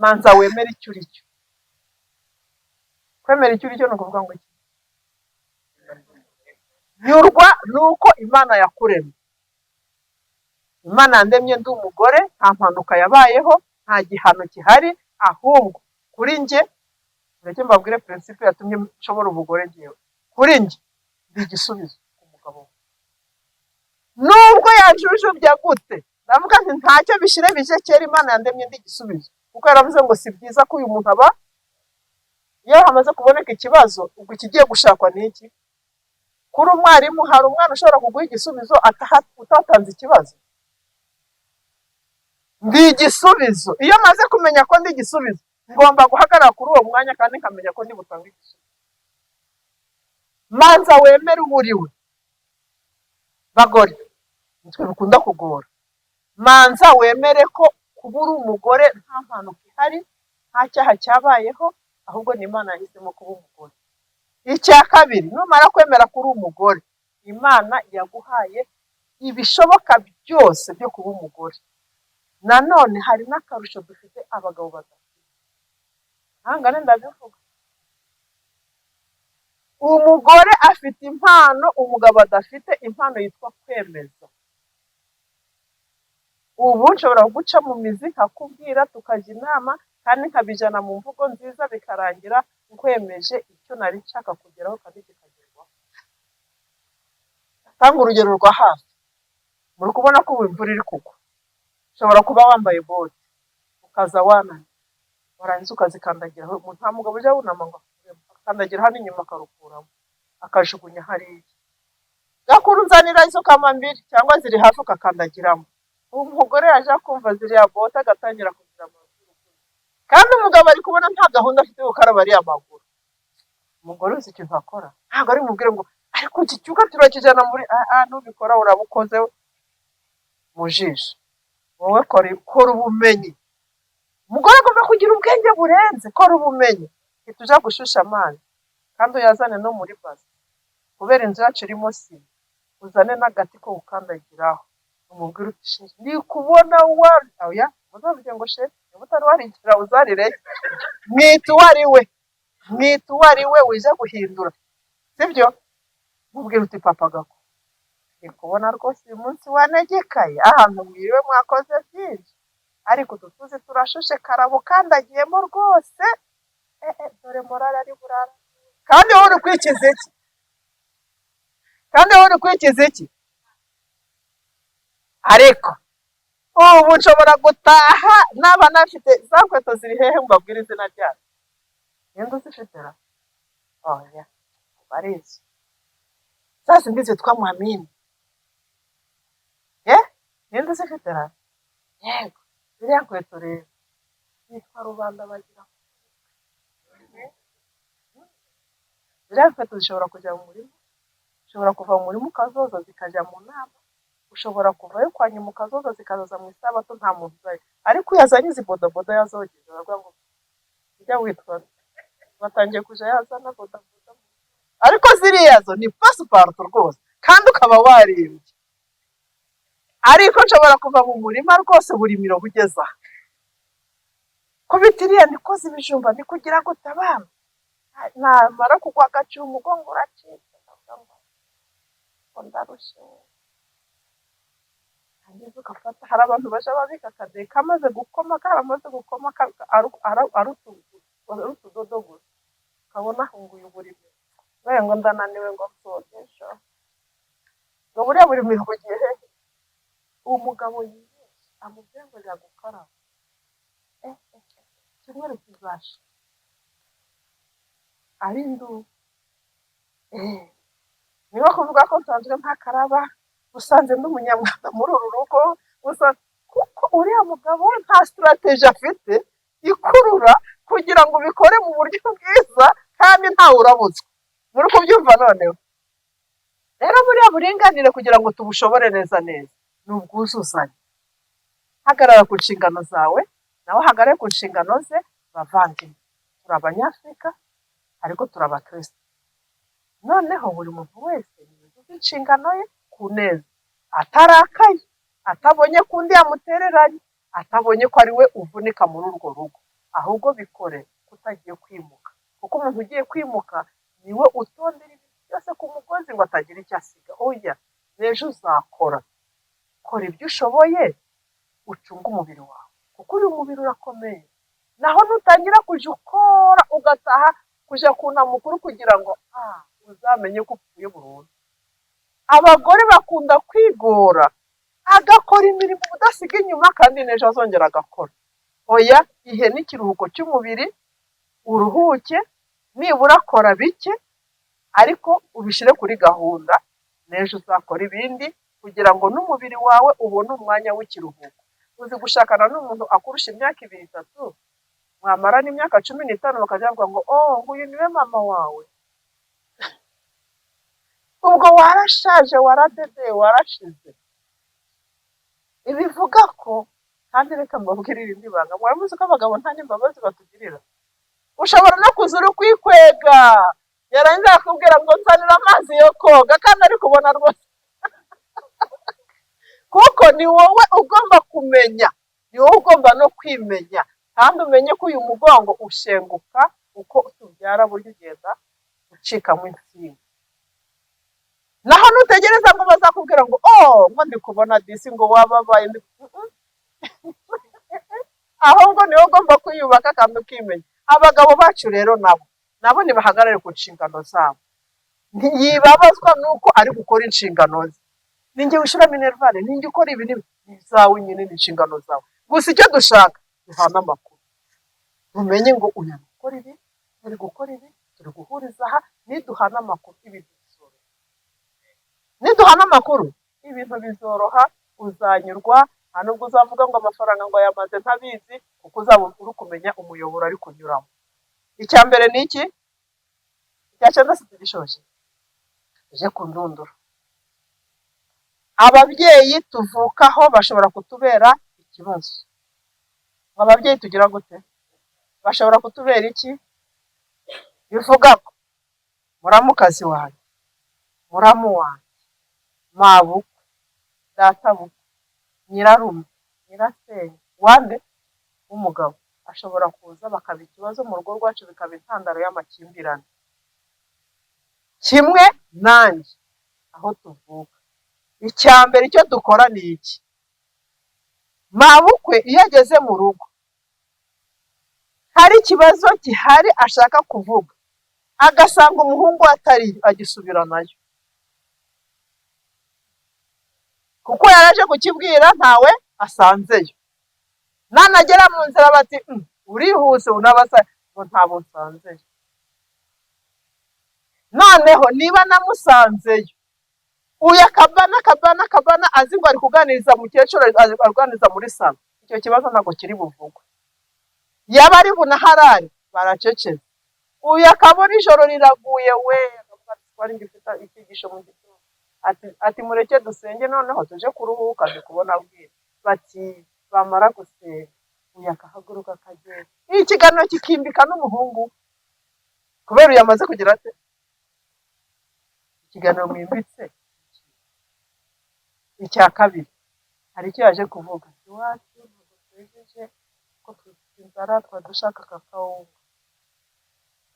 manza wemere icyo uri cyo. Kwemera icyo uri cyo ni ukuvuga ngo iki? Nyurwa ni uko Imana yakuremye. Imana yandemye ndi umugore, nta mpanuka yabayeho, nta gihano gihari. Ahubwo kuri njye, mureke mbabwire principe yatumye nshobora umugore. Ngewe kuri njye ndi igisubizo ku mugabo we. Nubwo yanjujubya gute, ndavuga nti ntacyo, bishyire bije kera, Imana yandemye ndi igisubizo, kuko yaravuze ngo si byiza ko uyu muntu aba. Iyo hamaze kuboneka ikibazo, ubwo ikigiye gushakwa ni iki? Kuri umwarimu, hari umwana ushobora kuguha igisubizo utatanze ikibazo? Ndi igisubizo. Iyo maze kumenya ko ndi igisubizo, ngomba guhagarara kuri uwo mwanya kandi nkamenya ko ndi butange igisubizo. Manza wemere uwo uri we. Bagore, nitwe bikunda kugora. Manza wemere ko kuba uri umugore nta mpanuka ihari, nta cyaha cyabayeho, ahubwo ni Imana yahisemo kuba umugore. Icya kabiri, numara kwemera ko uri umugore, Imana yaguhaye ibishoboka byose byo kuba umugore. Nanone hari n'akarusho dufite abagabo badafite. Ntangane ndabivuga, umugore afite impano umugabo adafite, impano yitwa kwemeza. Ubu nshobora guca mu mizi nkakubwira, tukajya inama, kandi nkabijyana mu mvugo nziza, bikarangira nkwemeje icyo nari nshaka kugeraho kandi kikagerwaho. Tanga urugero rwa hafi. Muri kubona ko ubu imvura iri kugwa, ushobora kuba wambaye bote ukaza wananiwe, warangiza ukazikandagiraho. Nta mugabo ujya wunama ngo akuremo, akandagira hano inyuma akarukuramo akajugunya hariya. Gakuru, nzanira izo kamambiri cyangwa ziri hafi, ukakandagiramo. Umugore yaje kumva ziriya bote agatangira kugira amaguru, kandi umugabo ari kubona nta gahunda afite yo gukaraba ariya maguru. Umugore uzi ikintu akora? Ntabwo ari bumubwire ngo ariko iki cyuka turakijyana muri aha. Nubikora uraba ukoze mu jisho. Wowe kora ubumenyi. Umugore agomba kugira ubwenge burenze. Kora ubumenyi, ntituja gushusha amazi kandi uyazane no muri base, kubera inzu yacu irimo sima, uzane n'agati ko gukandagiraho, umubwire uti: "Chéri, ndi kubona wa." Oya, muzavuge ngo chéri, ni Niba utari warigira uzarireke. Mwita uwo ari we, mwita uwo ari we, wije guhindura, sibyo? Mubwira uti: "Papa Gako, ndi kubona rwose uyu munsi wanegekaye, ahantu mwiriwe mwakoze byinshi, ariko utu tuzi turashushe, karabo kandagiyemo rwose, dore morale ari burara." Kandi wowe uri kwikiza iki? Kandi wowe uri kwikiza iki? Ariko ubu nshobora gutaha naba nafite za nkweto ziri hehe? Mbabwire izina ryazo. Ninde uzifite ra? Oya, barizi, za zindi zitwa Mwamini. Ninde uzifite ra? Yego, ziriya nkweto rero zitwa rubanda bagira. Ziriya nkweto zishobora kujya mu murima, ushobora kuva mu murima ukazoza zikajya mu nama, ushobora kuvayo kwa nyuma ukazoza zikazaza mu isabato, nta muntu uzayo. Ariko iyo azanye izi bodaboda yazogeje, baravuga ngo ujya witwa batangiye kuja yazana bodaboda. Ariko ziriya zo ni pasiparutu rwose, kandi ukaba warimbye. Ariko nshobora kuva mu murima rwose buri mirongo ugeze aha, kubita iriya nikoze ibijumba, ni kugira ngo utabana, namara kugwa agaciye umugongo uracitse, ndavuga ngo ndarushye. Hanyuma ugafata, hari abantu baja babika akadehe kamaze gukoma, karamaze gukoma, ari utudodo gusa, ukabona ahunguye uburimi ngo ndananiwe, ngo nsogesha, ngo buriya burimi bugiye hehe? Uwo mugabo yibeshye amubwira ngo jya gukaraba, icyumweru kizashira ari induru. Niba kuvuga ko nsanzwe ntakaraba, usanze ndi umunyamwanda muri uru rugo gusa, kuko uriya mugabo we nta strategy afite ikurura kugira ngo ubikore mu buryo bwiza kandi ntawe urabutswe. Muri kubyumva? Noneho rero buriya buringanire, kugira ngo tubushobore neza neza, ni ubwuzuzanye. Hagarara ku nshingano zawe, nawe ahagarare ku nshingano ze. Bavandimwe, turi Abanyafurika ariko turi Abakristo. Noneho buri muntu wese yuzuze inshingano ye ku neza, atarakaye, atabonye ko undi yamutereranye, atabonye ko ari we uvunika muri urwo rugo. Ahubwo bikore utagiye kwimuka, kuko umuntu ugiye kwimuka niwe utondera ibintu byose ku mugozi ngo atagira icyo asiga. Oya, n'ejo uzakora. Kora ibyo ushoboye, ucunge umubiri wawe, kuko uyu mubiri urakomeye. Naho nutangira kujya ukora, ugataha kujya kunama ukuri kugira ngo uzamenye ko upfuye burundu. Abagore bakunda kwigora, agakora imirimo udasiga inyuma, kandi n'ejo azongera agakora. Oya, ihe n'ikiruhuko cy'umubiri, uruhuke, nibura kora bike ariko ubishyire kuri gahunda, n'ejo uzakora ibindi, kugira ngo n'umubiri wawe ubone umwanya w'ikiruhuko. Uzi gushakana n'umuntu akurusha imyaka ibiri, itatu, mwamara n'imyaka 15 bakajya bavuga ngo: "Oh, nguyu niwe mama wawe." Ubwo warashaje, waradedeye, warashize. Ibivuga ko kandi, reka mbabwire irindi banga. Mwari muzi ko abagabo nta n'imbabazi batugirira? Ushobora no kuza uri kwikwega, yarangiza akakubwira ngo: "Nzanira amazi yo koga," kandi ari kubona rwose. Kuko ni wowe ugomba kumenya, ni wowe ugomba no kwimenya, kandi umenye ko uyu mugongo ushenguka uko tubyara, burya ugenda ucikamo insinga. Naho nutegereza ngo bazakubwira ngo: "Oh," ngo "ndi kubona disi," ngo "wababaye," ahubwo niwe ugomba kwiyubaka kandi ukimenya. Abagabo bacu rero nabo nibahagarare ku nshingano zabo. Ntiyibabazwa nuko ari gukora inshingano ze. Ninjye wishyura minerval, ninjye ukora ibi n'ibi. Ni izawe nyine, ni inshingano zawe. Gusa icyo dushaka, duhana amakuru, tumenye ngo uyu ari gukora ibi, turi gukora ibi, turi guhuriza aha. Niduhana amakuru ibintu bizoroha, niduhana amakuru ibintu bizoroha. Uzanyurwa, nta nubwo uzavuga ngo amafaranga ngo yamaze ntabizi, kuko uzaba uri kumenya umuyoboro ari kunyuramo. Icya mbere ni iki? Icya cyenda si tugishoje, tujye ku ndunduro. Ababyeyi tuvukaho bashobora kutubera ikibazo. Ababyeyi tugira gute? Bashobora kutubera iki? Bivuga ko muramukazi wanjye, muramu wanjye, mabukwe, databukwe, nyirarume, nyirasenge, wande. w'umugabo ashobora kuza bakaba ikibazo mu rugo rwacu, bikaba intandaro y'amakimbirane. Kimwe nanjye aho tuvuka, icya mbere icyo dukora ni iki? Mabukwe iyo ageze mu rugo hari ikibazo gihari ashaka kuvuga, agasanga umuhungu atari, agisubiranayo kuko yaraje kukibwira ntawe asanzeyo. Nanagera mu nzira bati: Urihuse unabasa ngo ntabwo nsanzeyo." Noneho niba namusanzeyo, uyu akabana akabana akabana, azi ngo ari kuganiriza mukecuru, ari kuganiriza muri salo, icyo kibazo ntabwo kiri buvugwe. Yaba ari bunaharare, baracecetse. Uyu akabona ijoro riraguye, we akavuga ati: "Twari ngifite icyigisho mu gitondo." Ati: "Mureke dusenge noneho tuje kuruhuka, ndi kubona bwira." Bati bamara gusenga, uyu akahaguruka akagenda, ikiganiro kikimbika n'umuhungu kubera uyu amaze kugira ate? Ikiganiro mwimbitse. Icya kabiri, hari icyo yaje kuvuga: "Iwacu ntabwo twejeje, ko dufite inzara, twari dushaka akakawunga."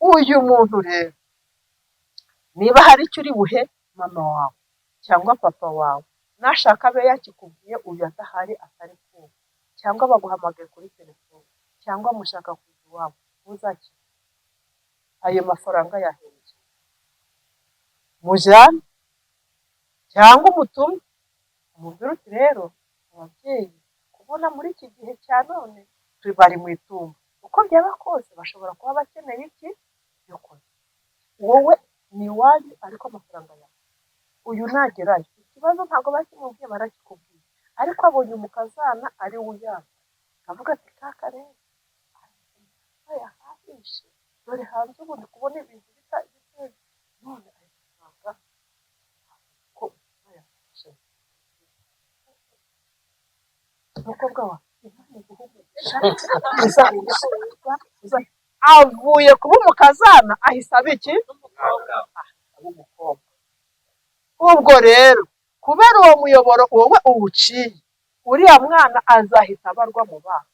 Uyu muntu rero, niba hari icyo uri buhe mama wawe cyangwa papa wawe, nashaka abe yakikubwiye uyu adahari, atari kumva, cyangwa baguhamagaye kuri telefone, cyangwa mushaka kuza iwabo, ntuzakire ayo mafaranga yahereje, mujyane cyangwa umutume, umubwire uti: "Rero ababyeyi kubona muri iki gihe cya none bari mu itumba, uko byaba kose bashobora kuba bakeneye iki yo kurya." Wowe ni iwanyu, ariko amafaranga yawe, uyu nagerayo ikibazo ntabwo bakimubwiye, barakikubwiye, ariko abonye umukazana ari we uyanga, avuga ati: "Kaka rero yahahishe, dore hanze ubu ndi kubona ibintu biteze, none ayo mafaranga ko bayafashe, umukobwa wa Imana iguhe umugisha." Avuye kuba umukazana ahise aba iki? Aba umukobwa. Ubwo rero kubera uwo muyoboro wowe uwuciye, uriya mwana azahita abarwa mu bana.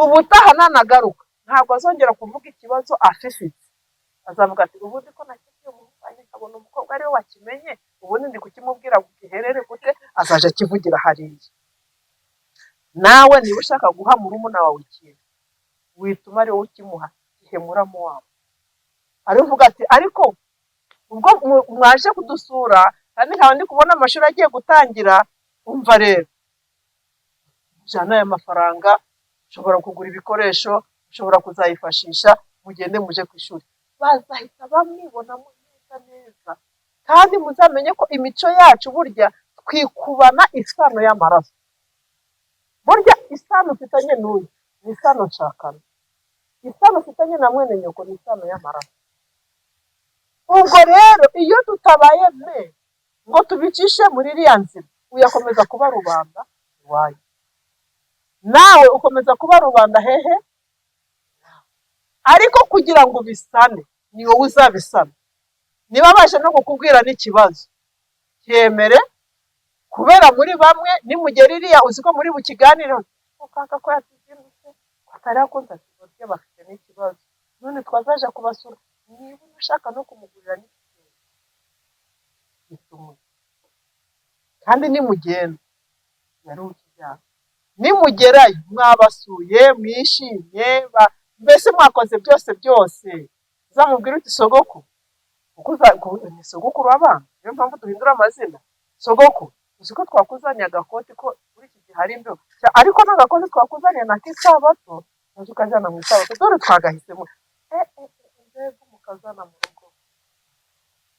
Ubutaha nanagaruka ntabwo azongera kuvuga ikibazo afifitse, azavuga ati: "Ubundi ko nakibwiye umuhungu wanjye nkabona umukobwa ariwe wakimenye, ubundi ndi kukimubwira ngo giherere gute?" Azaje akivugira hariya. Nawe niba ushaka guha murumuna wawe ikintu, wituma ari wowe ukimuha, gihe muramu wawe arivuga ati: "Ariko ubwo mwaje kudusura kandi nkaba ndi kubona amashuri agiye gutangira, umva rero, jana aya mafaranga, ushobora kugura ibikoresho, ushobora kuzayifashisha, mugende muje ku ishuri." Bazahita bamwibonamo neza neza. Kandi muzamenye ko imico yacu burya twikubana isano y'amaraso. Burya isano ufitanye n'uyu ni isano nshakano, isano ufitanye na mwene nyoko ni isano y'amaraso. Ubwo rero iyo tutabaye me ngo tubicishe muri iriya nzira, uyakomeza kuba rubanda iwanyu, nawe ukomeza kuba rubanda hehe. Ariko kugira ngo ubisane, ni wowe uzabisana. Niba baje no kukubwira n'ikibazo, cyemere, kubera muri bamwe nimugera iriya uzi ko muri bukiganiro: "Kaka ko yatuzindutse, ko atari akunze," ati: "Burya bafite n'ikibazo, none twazaje kubasura." Niba ushaka no kumugurira n'igitenge, gitumuye, kandi nimugenda yari ukijyana, nimugerayo mwabasuye, mwishimye, mbese mwakoze byose byose, uzamubwire uti: "Sogoko," kuko ni sogokuru w'abana, niyo mpamvu duhindura amazina. "Sogoko, uzi ko twakuzaniye agakoti, ko muri iki gihe hari imbeho, ariko n'agakoti twakuzaniye ni ak'isabato, nazo ukajyana mu isabato, dore twagahisemo." Mbega umukazana mu rugo!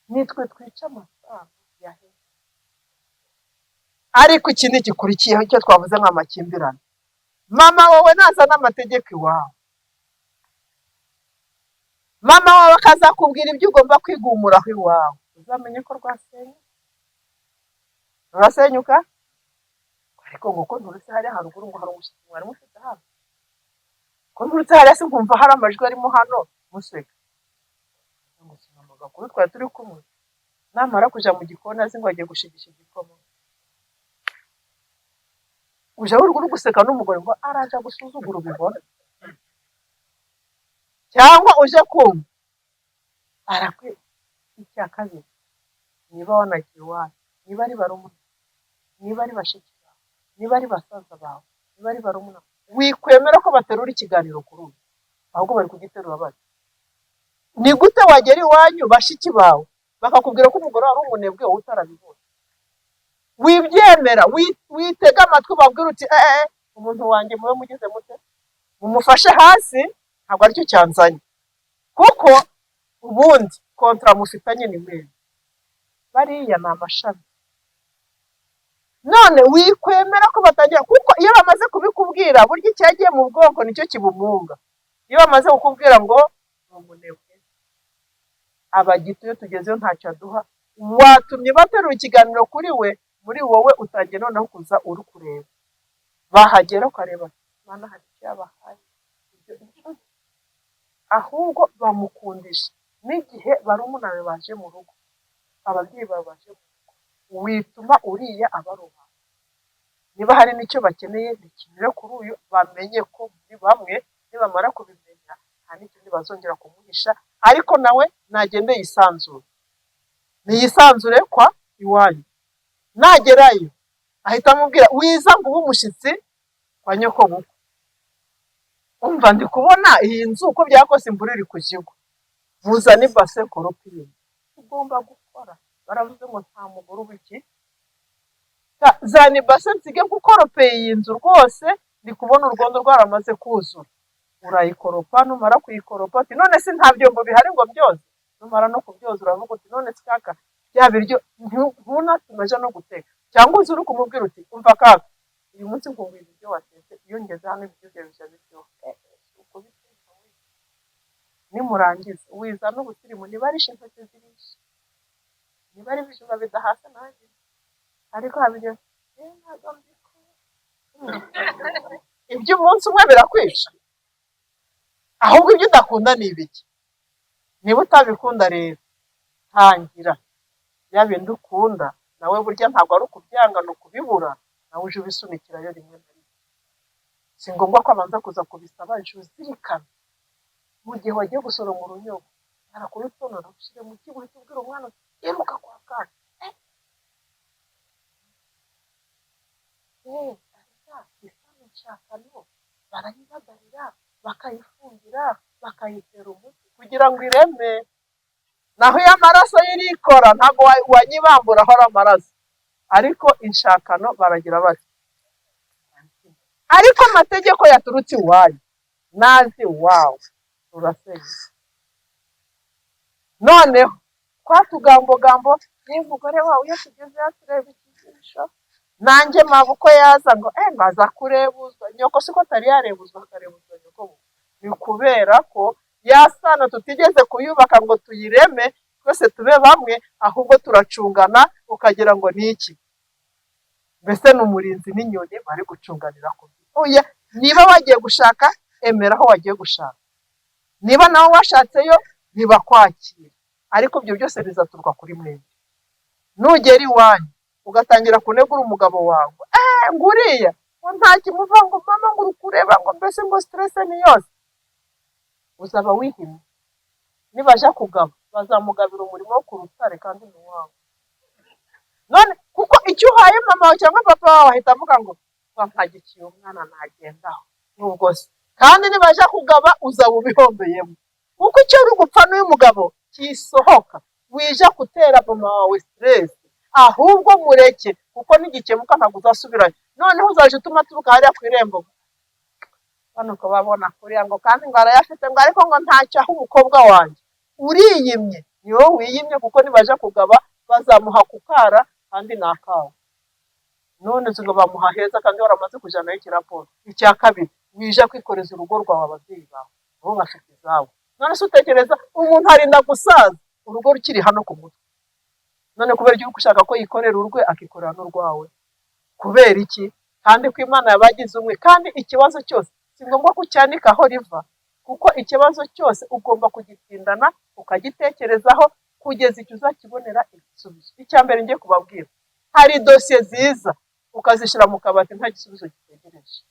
Nitwe twica amasano yahe. Ariko ikindi gikurikiyeho, icyo twavuze nk'amakimbirane, mama wawe nazana amategeko iwawe, mama wawe akazakubwira ibyo ugomba kwigumuraho iwawe, uzamenye ko rwasenyuka, rurasenyuka. Ariko ngo ko nturutse hariya haruguru, ngo hari umushyitsi mwari mufite hano, ko nturutse hariya se nkumva hari amajwi arimo hano museka, ngo sinama gakuru twari turi kumwe, namara kuja mu gikoni azi ngo agiye gushigisha igikoma. Uje wirirwa uri guseka n'umugore ngo araje gusuzugura, ubibona, cyangwa uje kumva arakwi. Icya kabiri, niba wanagiye iwanyu, niba ari barumuna, niba ari bashiki bawe, niba ari basaza bawe, niba ari barumuna, wikwemera ko baterura ikiganiro kuri ubu, ahubwo bari kugiterura bati: "Ni gute wagera iwanyu bashiki bawe bakakubwira ko umugore wari umunebwe, wowe utarabibona?" Wibyemera, witega amatwi, ubabwira uti: "Eh, umuntu wanjye mube mugize mute, mumufashe hasi, ntabwo aricyo cyanzanye." Kuko ubundi contrat mufitanye ni mwembi, bariya ni amashami. None wikwemera ko batangira, kuko iyo bamaze kubikubwira, burya icyagiye mu bwonko nicyo kibumunga. Iyo bamaze kukubwira ngo ni umunebwe, aba gito, iyo tugezeyo ntacyo aduha, watumye baterura ikiganiro kuri we. Muri wowe utangiye noneho kuza uri kureba, bahagera ukareba, Mana, hari icyo yabahaye. Ibyo ahubwo bamukundisha n'igihe barumuna be baje mu rugo, ababyeyi bawe baje mu rugo, wituma uriya abaroba. Niba hari n'icyo bakeneye, bikinyure kuri uyu, bamenye ko muri bamwe. Nibamara kubimenya, nta n'ikindi bazongera kumuhisha. Ariko nawe nagende yisanzure, niyisanzure kwa iwanyu. Nagerayo ahita amubwira: "Wiza ngo ube umushyitsi kwa nyokobukwe. Umva, ndi kubona iyi nzu uko byakose imvura iri kujya igwa, muzane ibase korope iyi nzu." Ugomba gukora. Baravuze ngo nta mugore uba iki. Zana ibase nsige gukoropeye iyi nzu rwose, ndi kubona urwondo rwaramaze kuzura. Urayikoropa, numara kuyikoropa uti: "None se nta byombo bihari ngo byoze?" Numara no kubyoza, uravuga uti: "None se kaka, bya biryo?" Ntunatume aja no guteka, cyangwa uze uri kumubwira uti: "Umva kaka, uyu munsi nkumbuye ibiryo watetse, iyo ngeze hano ibiryo byawe bijya biryoha." Uko biteka we, nimurangiza wizana ubusirimu. Niba ari intoki zirishe, niba ari ibijumba bidahase nanjye, ariko habiryo ntabwo mbikora. Iby'umunsi umwe birakwica. Ahubwo ibyo udakunda ni ibiki? Niba utabikunda rero, tangira bya bindi ukunda. Nawe burya ntabwo ari ukubyanga, ni ukubibura. Nawe uje ubisunikirayo rimwe na rimwe. Si ngombwa ko abanza kuza kubisaba. Jya uzirikana mu gihe wagiye gusoroma urunyogwe, barakurutonora, ushyire mu kibo, uhita ubwira umwana uti: "Iruka kwa kaka." Isano nshakano barayibagarira, bakayifumbira, bakayitera umuti kugira ngo ireme. Naho iyo amaraso y'irikora, ntabwo wanyibambura aho ari amaraso. Ariko inshakano baragira bati, ariko amategeko yaturutse iwanyu nazi iwawe rurasenya. Noneho twa tugambogambo, niba umugore wawe iyo tugezeyo tureba ikijisho, nanjye mabukwe yaza ngo ngo aza kurebuzwa nyoko, siko atari yarebuzwa, akarebuzwa nyoko. Ni kubera ko ya sano tutigeze kuyubaka ngo tuyireme, twese tube bamwe, ahubwo turacungana, ukagira ngo ni iki, mbese ni umurinzi n'inyoni bari gucunganira ku. Oya, niba wagiye gushaka, emera aho wagiye gushaka. Niba nawe washatseyo, ntibakwakira, ariko ibyo byose bizaturuka kuri mwebwe. Nugera iwanyu ugatangira kunegura umugabo wawe, ngo uriya ngo nta kimuva, ngo mama, ngo uri kureba, ngo mbese ngo stress ni yose, uzaba wihimye. Nibaja kugaba, bazamugabira umurimo wo ku rutare, kandi ni uwawe. None kuko icyo uhaye mama wawe cyangwa papa wawe, ahita avuga ngo wampagikiye umwana nagendaho. Nubwo se kandi nibaja kugaba, uzaba ubihombeyemo, kuko icyo uri gupfa n'uyu mugabo kisohoka. Wija gutera mama wawe stress, ahubwo mureke, kuko nigikemuka ntabwo uzasubirayo. Noneho uzaje utuma aturuka hariya ku irembo hano, ukababona kuriya ngo kandi ngo arayafite, ngo ariko ngo ntacyo aha umukobwa wanjye. Uriyimye, ni wowe wiyimye, kuko nibaja kugaba bazamuha kukara kandi ni akawe. None ngo bamuha heza kandi waramaze kujyanayo ikiraporo. Icya kabiri, wija kwikoreza urugo rwawe ababyeyi bawe, bo bafite izabo. None se utekereza umuntu arinda gusaza urugo rukiri hano ku mutwe? None kubera igihugu ushaka ko yikorera urwe, akikorera n'urwawe, kubera iki? Kandi ko Imana yabagize umwe. Kandi ikibazo cyose si ngombwa kucyanika aho riva, kuko ikibazo cyose ugomba kugitindana, ukagitekerezaho kugeza igihe uzakibonera igisubizo. Icya mbere ngiye kubabwira, hari dosiye ziza ukazishyira mu kabati nta gisubizo gitegereje. Kenshi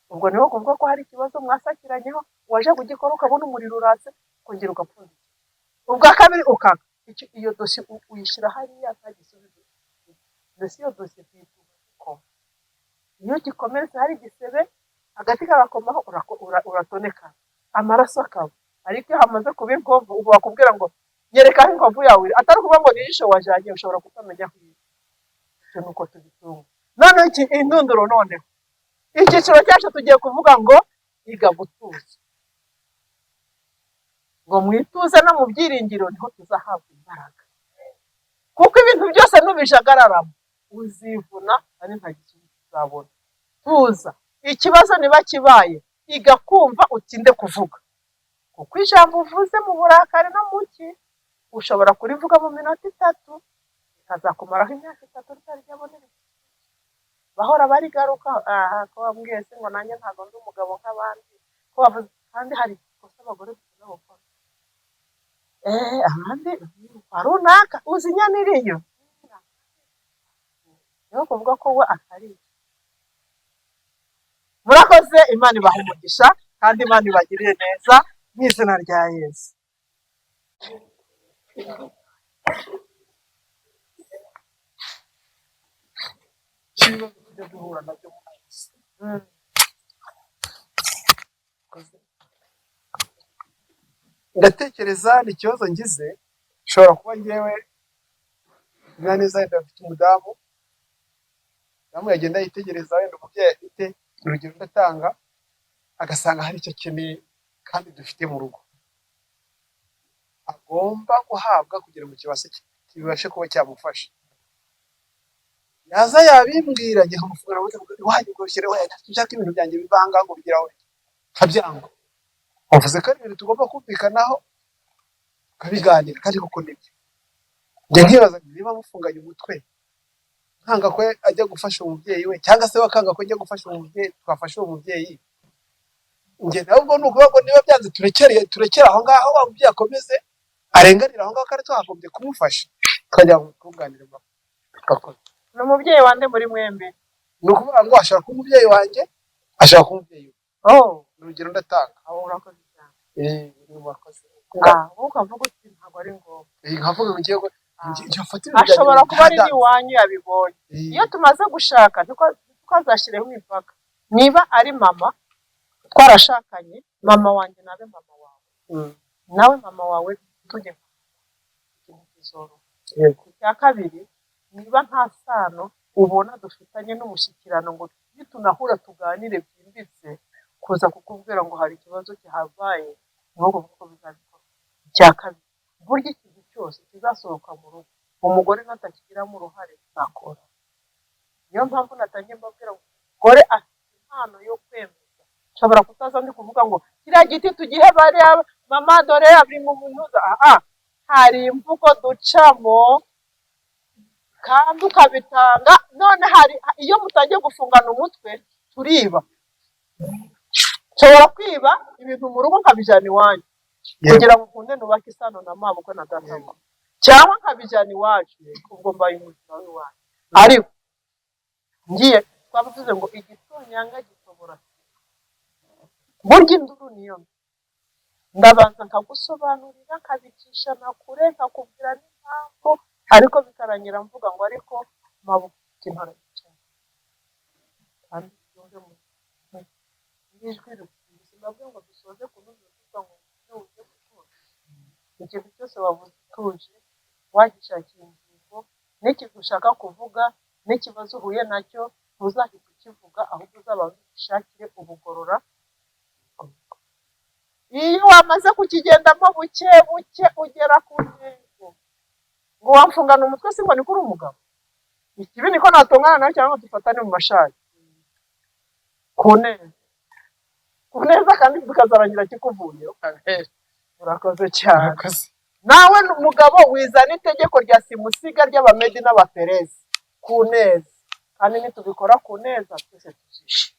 ubwo niho kuvuga ko hari ikibazo mwasakiranyeho, waje kugikora ukabona umuriro uratse, ukongera ugapfundikira ubwa kabiri ukaka. Iyo dosiye uyishyira hariya nta gisubizo. Mbese iyo dosiye tuyituma gikoma, iyo gikomeretse hari igisebe hagati kagakomaho, uratoneka amaraso akaba. Ariko iyo hamaze kuba inkovu, ubu bakubwira ngo nyereka aho inkovu yawe iri, atari ukuvuga ngo ni ijisho wajyanye, ushobora kutamenya aho iri. Icyo ni uko tubitunga. Noneho iki indunduro, noneho icyiciro cyacu tugiye kuvuga ngo iga gutuza, ngo mu ituze no mu byiringiro niho tuzahabwa imbaraga, kuko ibintu byose nubijagararamo uzivuna kandi nta gisubizo uzabona. Tuza, ikibazo niba kibaye, iga kumva, utinde kuvuga, kuko ijambo uvuze mu burakari no mu ki ushobora kurivuga mu minota 3, rikazakumaraho imyaka 3 ritari ryabonera igisubizo, bahora barigaruka. Aha ko wambwiye se ngo nanjye ntabwo ndi umugabo nk'abandi, ko wavuze? Kandi hari ikosa abagore dukunda gukora: abandi kwa runaka uzi inyana iriyo, niyo kuvuga ko we atari. Murakoze, Imana ibaha umugisha kandi Imana ibagirire neza mu izina rya Yesu. Cy'ibibazo tujya duhura nabyo mu buzima. Ndatekereza ni ikibazo ngize, nshobora kuba ngewe neza wenda mfite umudamu, umudamu yagenda yitegereza wenda umubyeyi afite, urugero ndatanga, agasanga hari icyo akeneye kandi dufite mu rugo agomba guhabwa kugira ngo kibashe kuba cyamufasha. Yaza yabimbwira, njye nkamufungura iwanyu ngo ushyire wenda nshaka ibintu byanjye bivanga ngo bigeraho nkabyanga. Wavuze ko ari ibintu tugomba kumvikanaho tukabiganira, kandi koko nibyo. Njye nkibaza niba mufunganye umutwe, nkanga ko ajya gufasha umubyeyi we, cyangwa se we akanga ko ajya gufasha umubyeyi, twafasha uwo mubyeyi. Njye nawe ubwo ni ukuvuga ngo niba byanze turekere aho ngaho, wa mubyeyi akomeze arenganire aho ngaho, kandi twakagombye kumufasha tukajya kumwunganira tugakora. Ni umubyeyi wande muri mwembi? Ni ukuvuga ngo ashaka kuba umubyeyi wanjye, ashaka kuba umubyeyi we. Oh. Ni urugero ndatanga. Aho urakoze cyane. Ni murakoze. Ah, wowe ukavuga uti ntabwo ari ngombwa. Nkavuga ngo ngiye Ah. njye mfate ibintu byanjye Ashobora kuba ari ntadanze. n'iwanyu yabibonye. Iyo tumaze gushaka ntitwazashyireho imipaka. Niba ari mama twarashakanye, mama wanjye nabe mama wawe, nawe mama wawe tujye ikintu kizoroha. Icya kabiri, niba nta sano ubona dufitanye n'umushyikirano ngo nitunahura tuganire byimbitse, kuza kukubwira ngo hari ikibazo kihabaye, ni wowe kuvuga ko bizabikora. Icya kabiri, burya ikintu cyose kizasohoka mu rugo umugore natakigiramo uruhare bizakora. Niyo mpamvu natangiye mbabwira ngo umugore afite impano yo kwemeza. Nshobora kutaza ndi kuvuga ngo kiriya giti tugihe bariya mama, dore biri mu munuza. Aha hari imvugo ducamo kandi ukabitanga. None hari iyo mutangiye gufungana umutwe, turiba. Nshobora kwiba ibintu mu rugo nkabijyana iwanyu kugira ngo nkunde nubake isano na mabukwe na data, cyangwa nkabijyana iwacu, ubwo mbaye umujura w'iwanyu. Ariko ngiye twaba tuvuze ngo igitonyanga gitobora sima. Burya induru niyo mbi. Ndabanza nkagusobanurira, nkabicisha na kure, nkakubwira n'impamvu, ariko bikarangira mvuga ngo ariko mabukwe ikintu aragicara kandi yumve mu ijwi ubuzima bwe ngo dusoze kunoza tuvuga ngo ujye ujye gutuza. Ikintu cyose wavuze utuje, wagishakiye ingingo n'ikintu ushaka kuvuga n'ikibazo uhuye nacyo, ntuzahite ukivuga, ahubwo uzabanze ugishakire ubugorora. Iyo wamaze kukigendamo buke buke ugera ku ntego. Ngo wamfungana umutwe si ngo niko uri umugabo, ikibi niko natongana nawe cyangwa ngo dufatane mu mashati ku neza, ku neza, kandi bikazarangira kikuvuyeho. Urakoze cyane. Murakoze. Nawe mugabo wizana itegeko rya simusiga ry'Abamedi n'Abaperezi ku neza, kandi nitubikora ku neza twese tuzishima.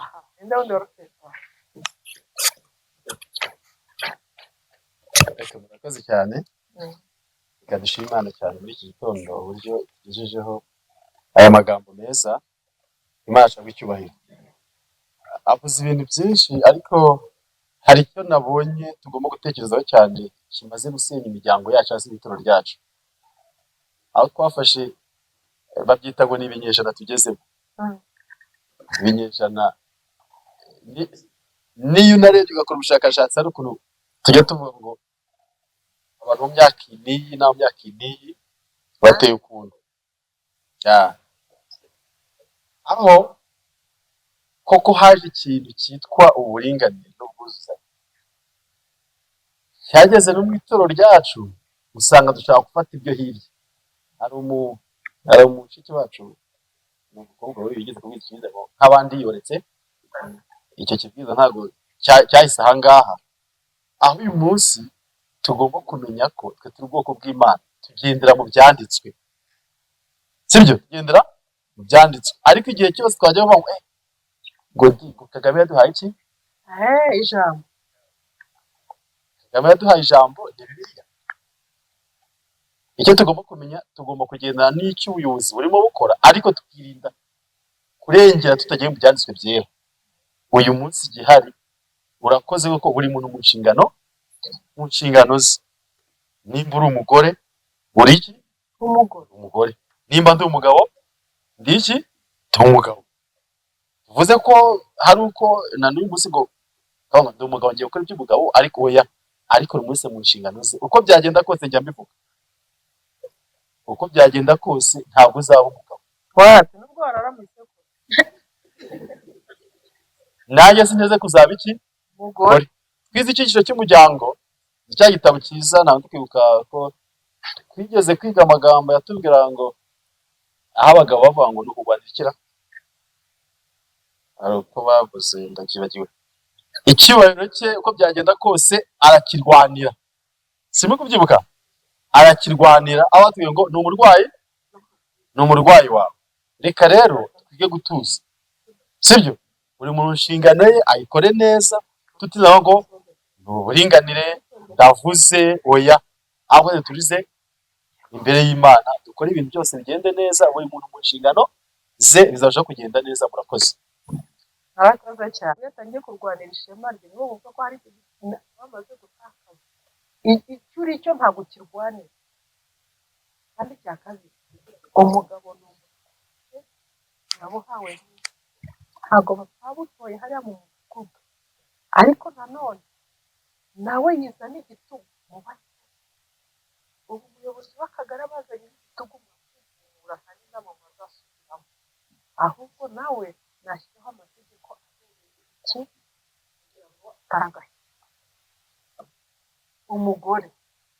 Aha ninde wundi wari ufite? Reka, murakoze cyane. Reka dushime Imana cyane muri iki gitondo uburyo itugejejeho aya magambo meza. Imana ishobwa icyubahiro. Avuze ibintu byinshi, ariko hari icyo nabonye tugomba gutekerezaho cyane kimaze gusenya imiryango yacu hasi n'itorero ryacu. Aho twafashe babyita ngo ni ibinyejana tugezemo. Ibinyejana niyo unarebye ugakora ubushakashatsi, hari ukuntu tujya tuvuga ngo abantu mu myaka iyi n'iyi n'abo mu myaka iyi n'iyi bateye ukuntu. Ya. Aho koko haje ikintu cyitwa uburinganire n'ubwuzuzanye, cyageze no mu itorero ryacu, usanga dushaka gufata ibyo hirya. Hari umushiki wacu, ni umukobwa we wigeze kubwira ikibwiza ngo nk'abandi yoretse icyo kibwiza, ntabwo cyahise ahangaha. Aho uyu munsi tugomba kumenya ko twe turi ubwoko bw'Imana, tugendera mu byanditswe, sibyo? Tugendera mu byanditswe, ariko igihe cyose twajya bavuga ngo ngo di ngo Kagame yaduhaye iki? Ijambo. Kagame yaduhaye ijambo ni Bibiliya. Icyo tugomba kumenya, tugomba kugendana n'icyo ubuyobozi burimo bukora, ariko tukirinda kurengera tutagiye mu byanditswe byera. Uyu munsi igihari, urakoze kuko buri muntu mu nshingano ze. Nimba uri umugore, uri iki? Umugore. Umugore. Nimba ndi umugabo, ndi iki? Ndi umugabo. Tuvuze ko hari uko na n'uyu munsi ngo ngo ndi umugabo, ngiye gukora iby'umugabo, ariko oya, ariko buri munsi mu nshingano ze. Uko byagenda kose, njya mbivuga, uko byagenda kose ntabwo uzaba umugabo. Wapi, nubwo warara mu isoko. Nanjye sineze kuzaba iki? Umugore. Twize icyigisho cy'umuryango, ni cya gitabo cyiza. Ntabwo kwibuka ko twigeze kwiga amagambo yatubwira ngo aho abagabo bavuga ngo ni ukurwanira, hari uko bavuze, ndabyibagiwe, icyubahiro cye uko byagenda kose arakirwanira. Simo kubyibuka, arakirwanira. Aho batubwiye ngo ni umurwayi, ni umurwayi wawe. Reka rero twige gutuza, sibyo? Buri muntu inshingano ye ayikore neza, tutizaho ngo ni uburinganire ndavuze, oya, ahubwo turize imbere y'Imana, dukore ibintu byose bigende neza, buri muntu mu nshingano ze, bizarushaho kugenda neza. Murakoze. Arakoze cyane. Iyo atangiye kurwanira ishema rye, nibo bumva ko hari ikintu bamaze gutakaza. Icyo uri cyo ntabwo ukirwanira. Kandi icya kabiri, umugabo ni umugabo wabuhawe, ntabwo batabutoye hariya mu mudugudu, ariko nanone nawe yizana igitugu mu bake. Ubu umuyobozi w'akagari abazanye igitugu mwakwivumbura, kandi inama mwazasubiramo. Ahubwo nawe nashyiraho amategeko abereye iki kugira ngo ataragahinda umugore.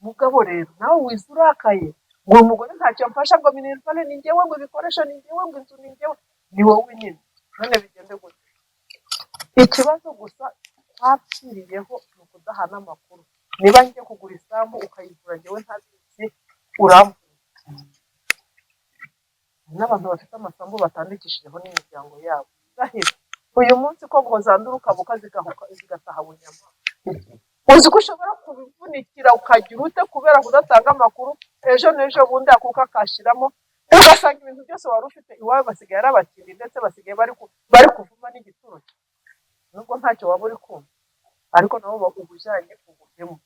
Mugabo rero nawe wiza urakaye ngo umugore ntacyo amfasha, ngo minerval ni njyewe, ngo ibikoresho ni njyewe, ngo inzu ni njyewe, ni wowe nyine. None bigende gute? Ikibazo gusa twapfiriyeho ni ukudahana amakuru. Niba ngiye kugura isambu ukayigura njyewe ntabizi, uramvuga. Hari n'abantu bafite amasambu batandikishijeho n'imiryango yabo. Ndahiro, uyu munsi ko ngo zanduruka buka zigahuka zigataha bunyama, uzi ko ushobora kubivunikira ukagira ute kubera kudatanga amakuru, ejo n'ejo bundi akuka akashiramo, ugasanga ibintu byose wari ufite iwawe basigaye ari abatindi, ndetse basigaye bari kuvuma n'igituro cye, nubwo ntacyo waba uri kumva, ariko nabo uba ujyanye ubuhemu.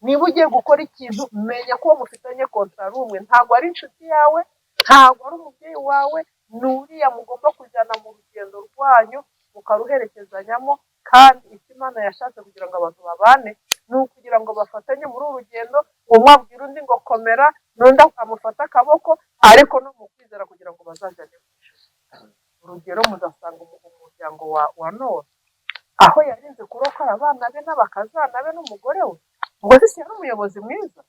Niba ugiye gukora ikintu, menya ko uwo mufitanye contrat ari umwe, ntabwo ari inshuti yawe, ntabwo ari umubyeyi wawe, ni uriya mugomba kujyana mu rugendo rwanyu mukaruherekezanyamo. Kandi icyo Imana yashatse kugira ngo abantu babane ni ukugira ngo bafatanye muri uru rugendo, umwe abwira undi ngo komera, n'undi amufata akaboko, ariko no mu kwizera, kugira ngo bazajyane mu ijuru. Urugero, muzasanga umuryango wa Nowa, aho yarinze kurokora abana be n'abakazana be n'umugore we. Ubwo se si yari umuyobozi mwiza?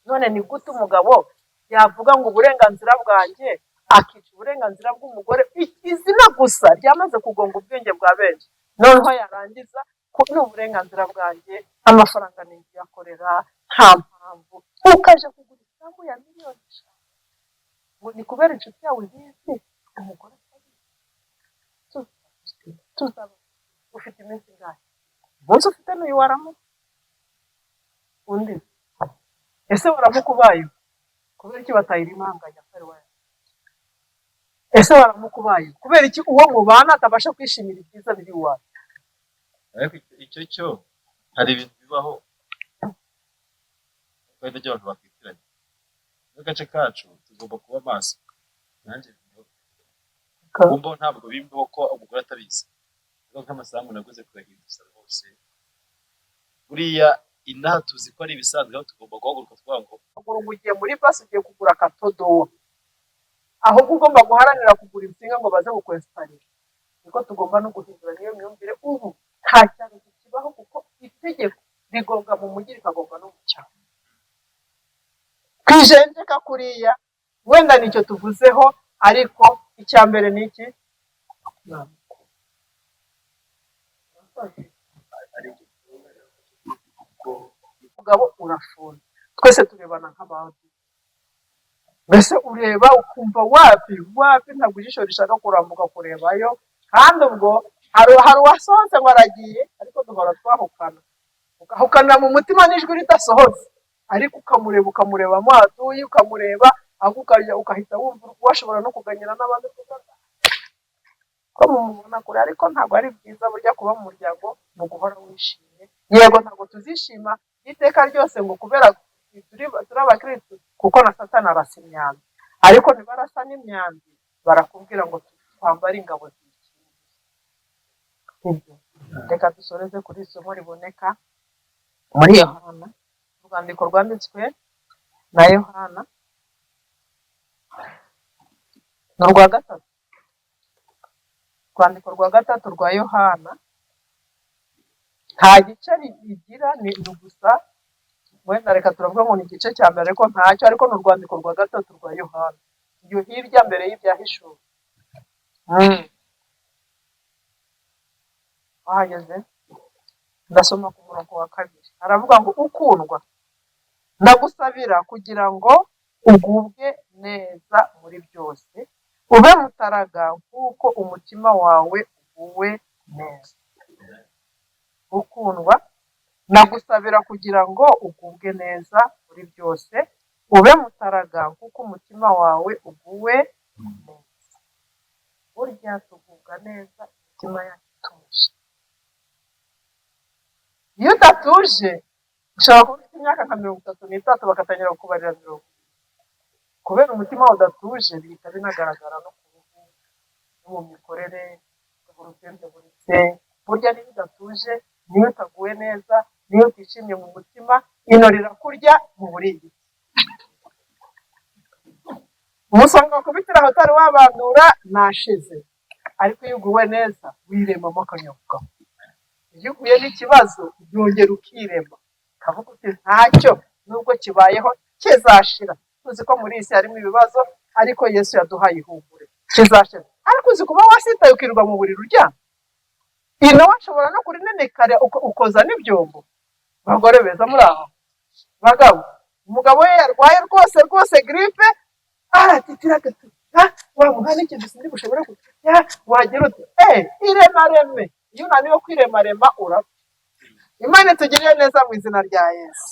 None ni gute umugabo yavuga ngo uburenganzira bwanjye, akica uburenganzira bw'umugore? Izina gusa ryamaze kugonga ubwenge bwa benshi. Noneho yarangiza ko ni uburenganzira bwanjye, amafaranga ni akorera, nta mpamvu ukaje kugura isambu ya miliyoni 5 ngo ni kubera inshuti yawe ibizi, umugore atabizi. Tuzaba ufite iminsi ingahe? Umunsi ufite n'uyu waramuka undi, ese waramuka ubayeho? Kubera iki batayirimanganya ko ari wowe? Ese waramukubaye kubera iki uwo mubana atabasha kwishimira ibyiza biri iwawe? Ariko icyo cyo hari ibintu bibaho wenda by'abantu bakwitiranya. N'agace kacu tugomba kuba maso. Nanjye kumva ntabwo bimbaho ko umugore atabizi, ariko nk'amasambu naguze kuyahinduza rwose. Buriya inaha tuzi ko ari ibisanzwe, aho tugomba guhaguruka tuvuga ngo Kugura, ugiye muri basi, ugiye kugura akatodowa, ahubwo ugomba guharanira kugura insinga ngo baze kukwesitarira. Niko tugomba no guhindura niyo myumvire. Ubu nta cyaro kikibaho, kuko itegeko rigonga mu mujyi rikagonga no mu cyaro. Kwijenjeka kuriya wenda nicyo tuvuzeho, ariko icya mbere ni iki? Umugabo urafunze, twese turebana nk'abantu. Mbese ureba ukumva wapi wapi, ntabwo ijisho rishaka kurambuka kurebayo. Kandi ubwo hari uwasohotse ngo aragiye, ariko duhora twahukana, ugahukanira mu mutima n'ijwi ridasohotse, ariko ukamureba, ukamureba amatuye, ukamureba ahubwo ukajya ukahita wumva washobora no kuganyira n'abandi ko mumubona kure. Ariko ntabwo ari byiza burya kuba mu muryango ni uguhora wishimye. Yego, ntabwo tuzishima iteka ryose ngo kubera turi abakirisitu, kuko na Satani arasa imyambi, ariko nibarasa n'imyambi barakubwira ngo twambare ingabo zikingiye. Sibyo? Reka dusoreze kuri iri somo riboneka muri Yohana, urwandiko rwanditswe na Yohana ni urwa gatatu, urwandiko rwa gatatu rwa Yohana. Nta gice rigira, ni gusa wenda reka turavuga ngo ni igice cya mbere, ariko ntacyo, ariko ni urwandiko rwa gatatu rwa Yohana, iyo hirya mbere y'ibyahishuwe. Wahageze? Ndasoma ku murongo wa 2, aravuga ngo: "Ukundwa, ndagusabira kugira ngo ugubwe neza muri byose, ube mutaraga nk'uko umutima wawe uguwe neza." Ukundwa, ndagusabira kugira ngo ugubwe neza muri byose, ube mutaraga nk'uko umutima wawe uguwe neza. Burya tugubwa neza imitima yacu ituje. Iyo udatuje, ushobora kuba ufite imyaka nka 33 bagatangira kukubarira 40. Kubera umutima wawe udatuje, bihita binagaragara no ku ruhu no mu mikorere, ugahora utendeburitse. Burya niba udatuje, niyo utaguwe neza, niyo utishimye mu mutima, ino rirakurya mu buringiti. Umusonga wakubitira aho utari wabandura nashize. Ariko iyo uguwe neza, wiremamo akanyabugabo. Iyo uhuye n'ikibazo, yongera ukirema, ukavuga uti: "Ntacyo, nubwo kibayeho kizashira." Tuzi ko muri iyi si harimo ibibazo, ariko Yesu yaduhaye ihumure, kizashira. Ariko uzi kuba wasitaye ukirirwa mu buriri uryamye, ino washobora no kurinenekara ukoza n'ibyombo. Bagore beza muri aho, bagabo, umugabo we yarwaye rwose rwose giripe, aratitira agatuka, wamuha n'ikintu sindi bushobore kurya, wagira ute? Iremareme. Iyo unaniwe kwiremarema urapfa. Imana itugirire neza mu izina rya Yesu.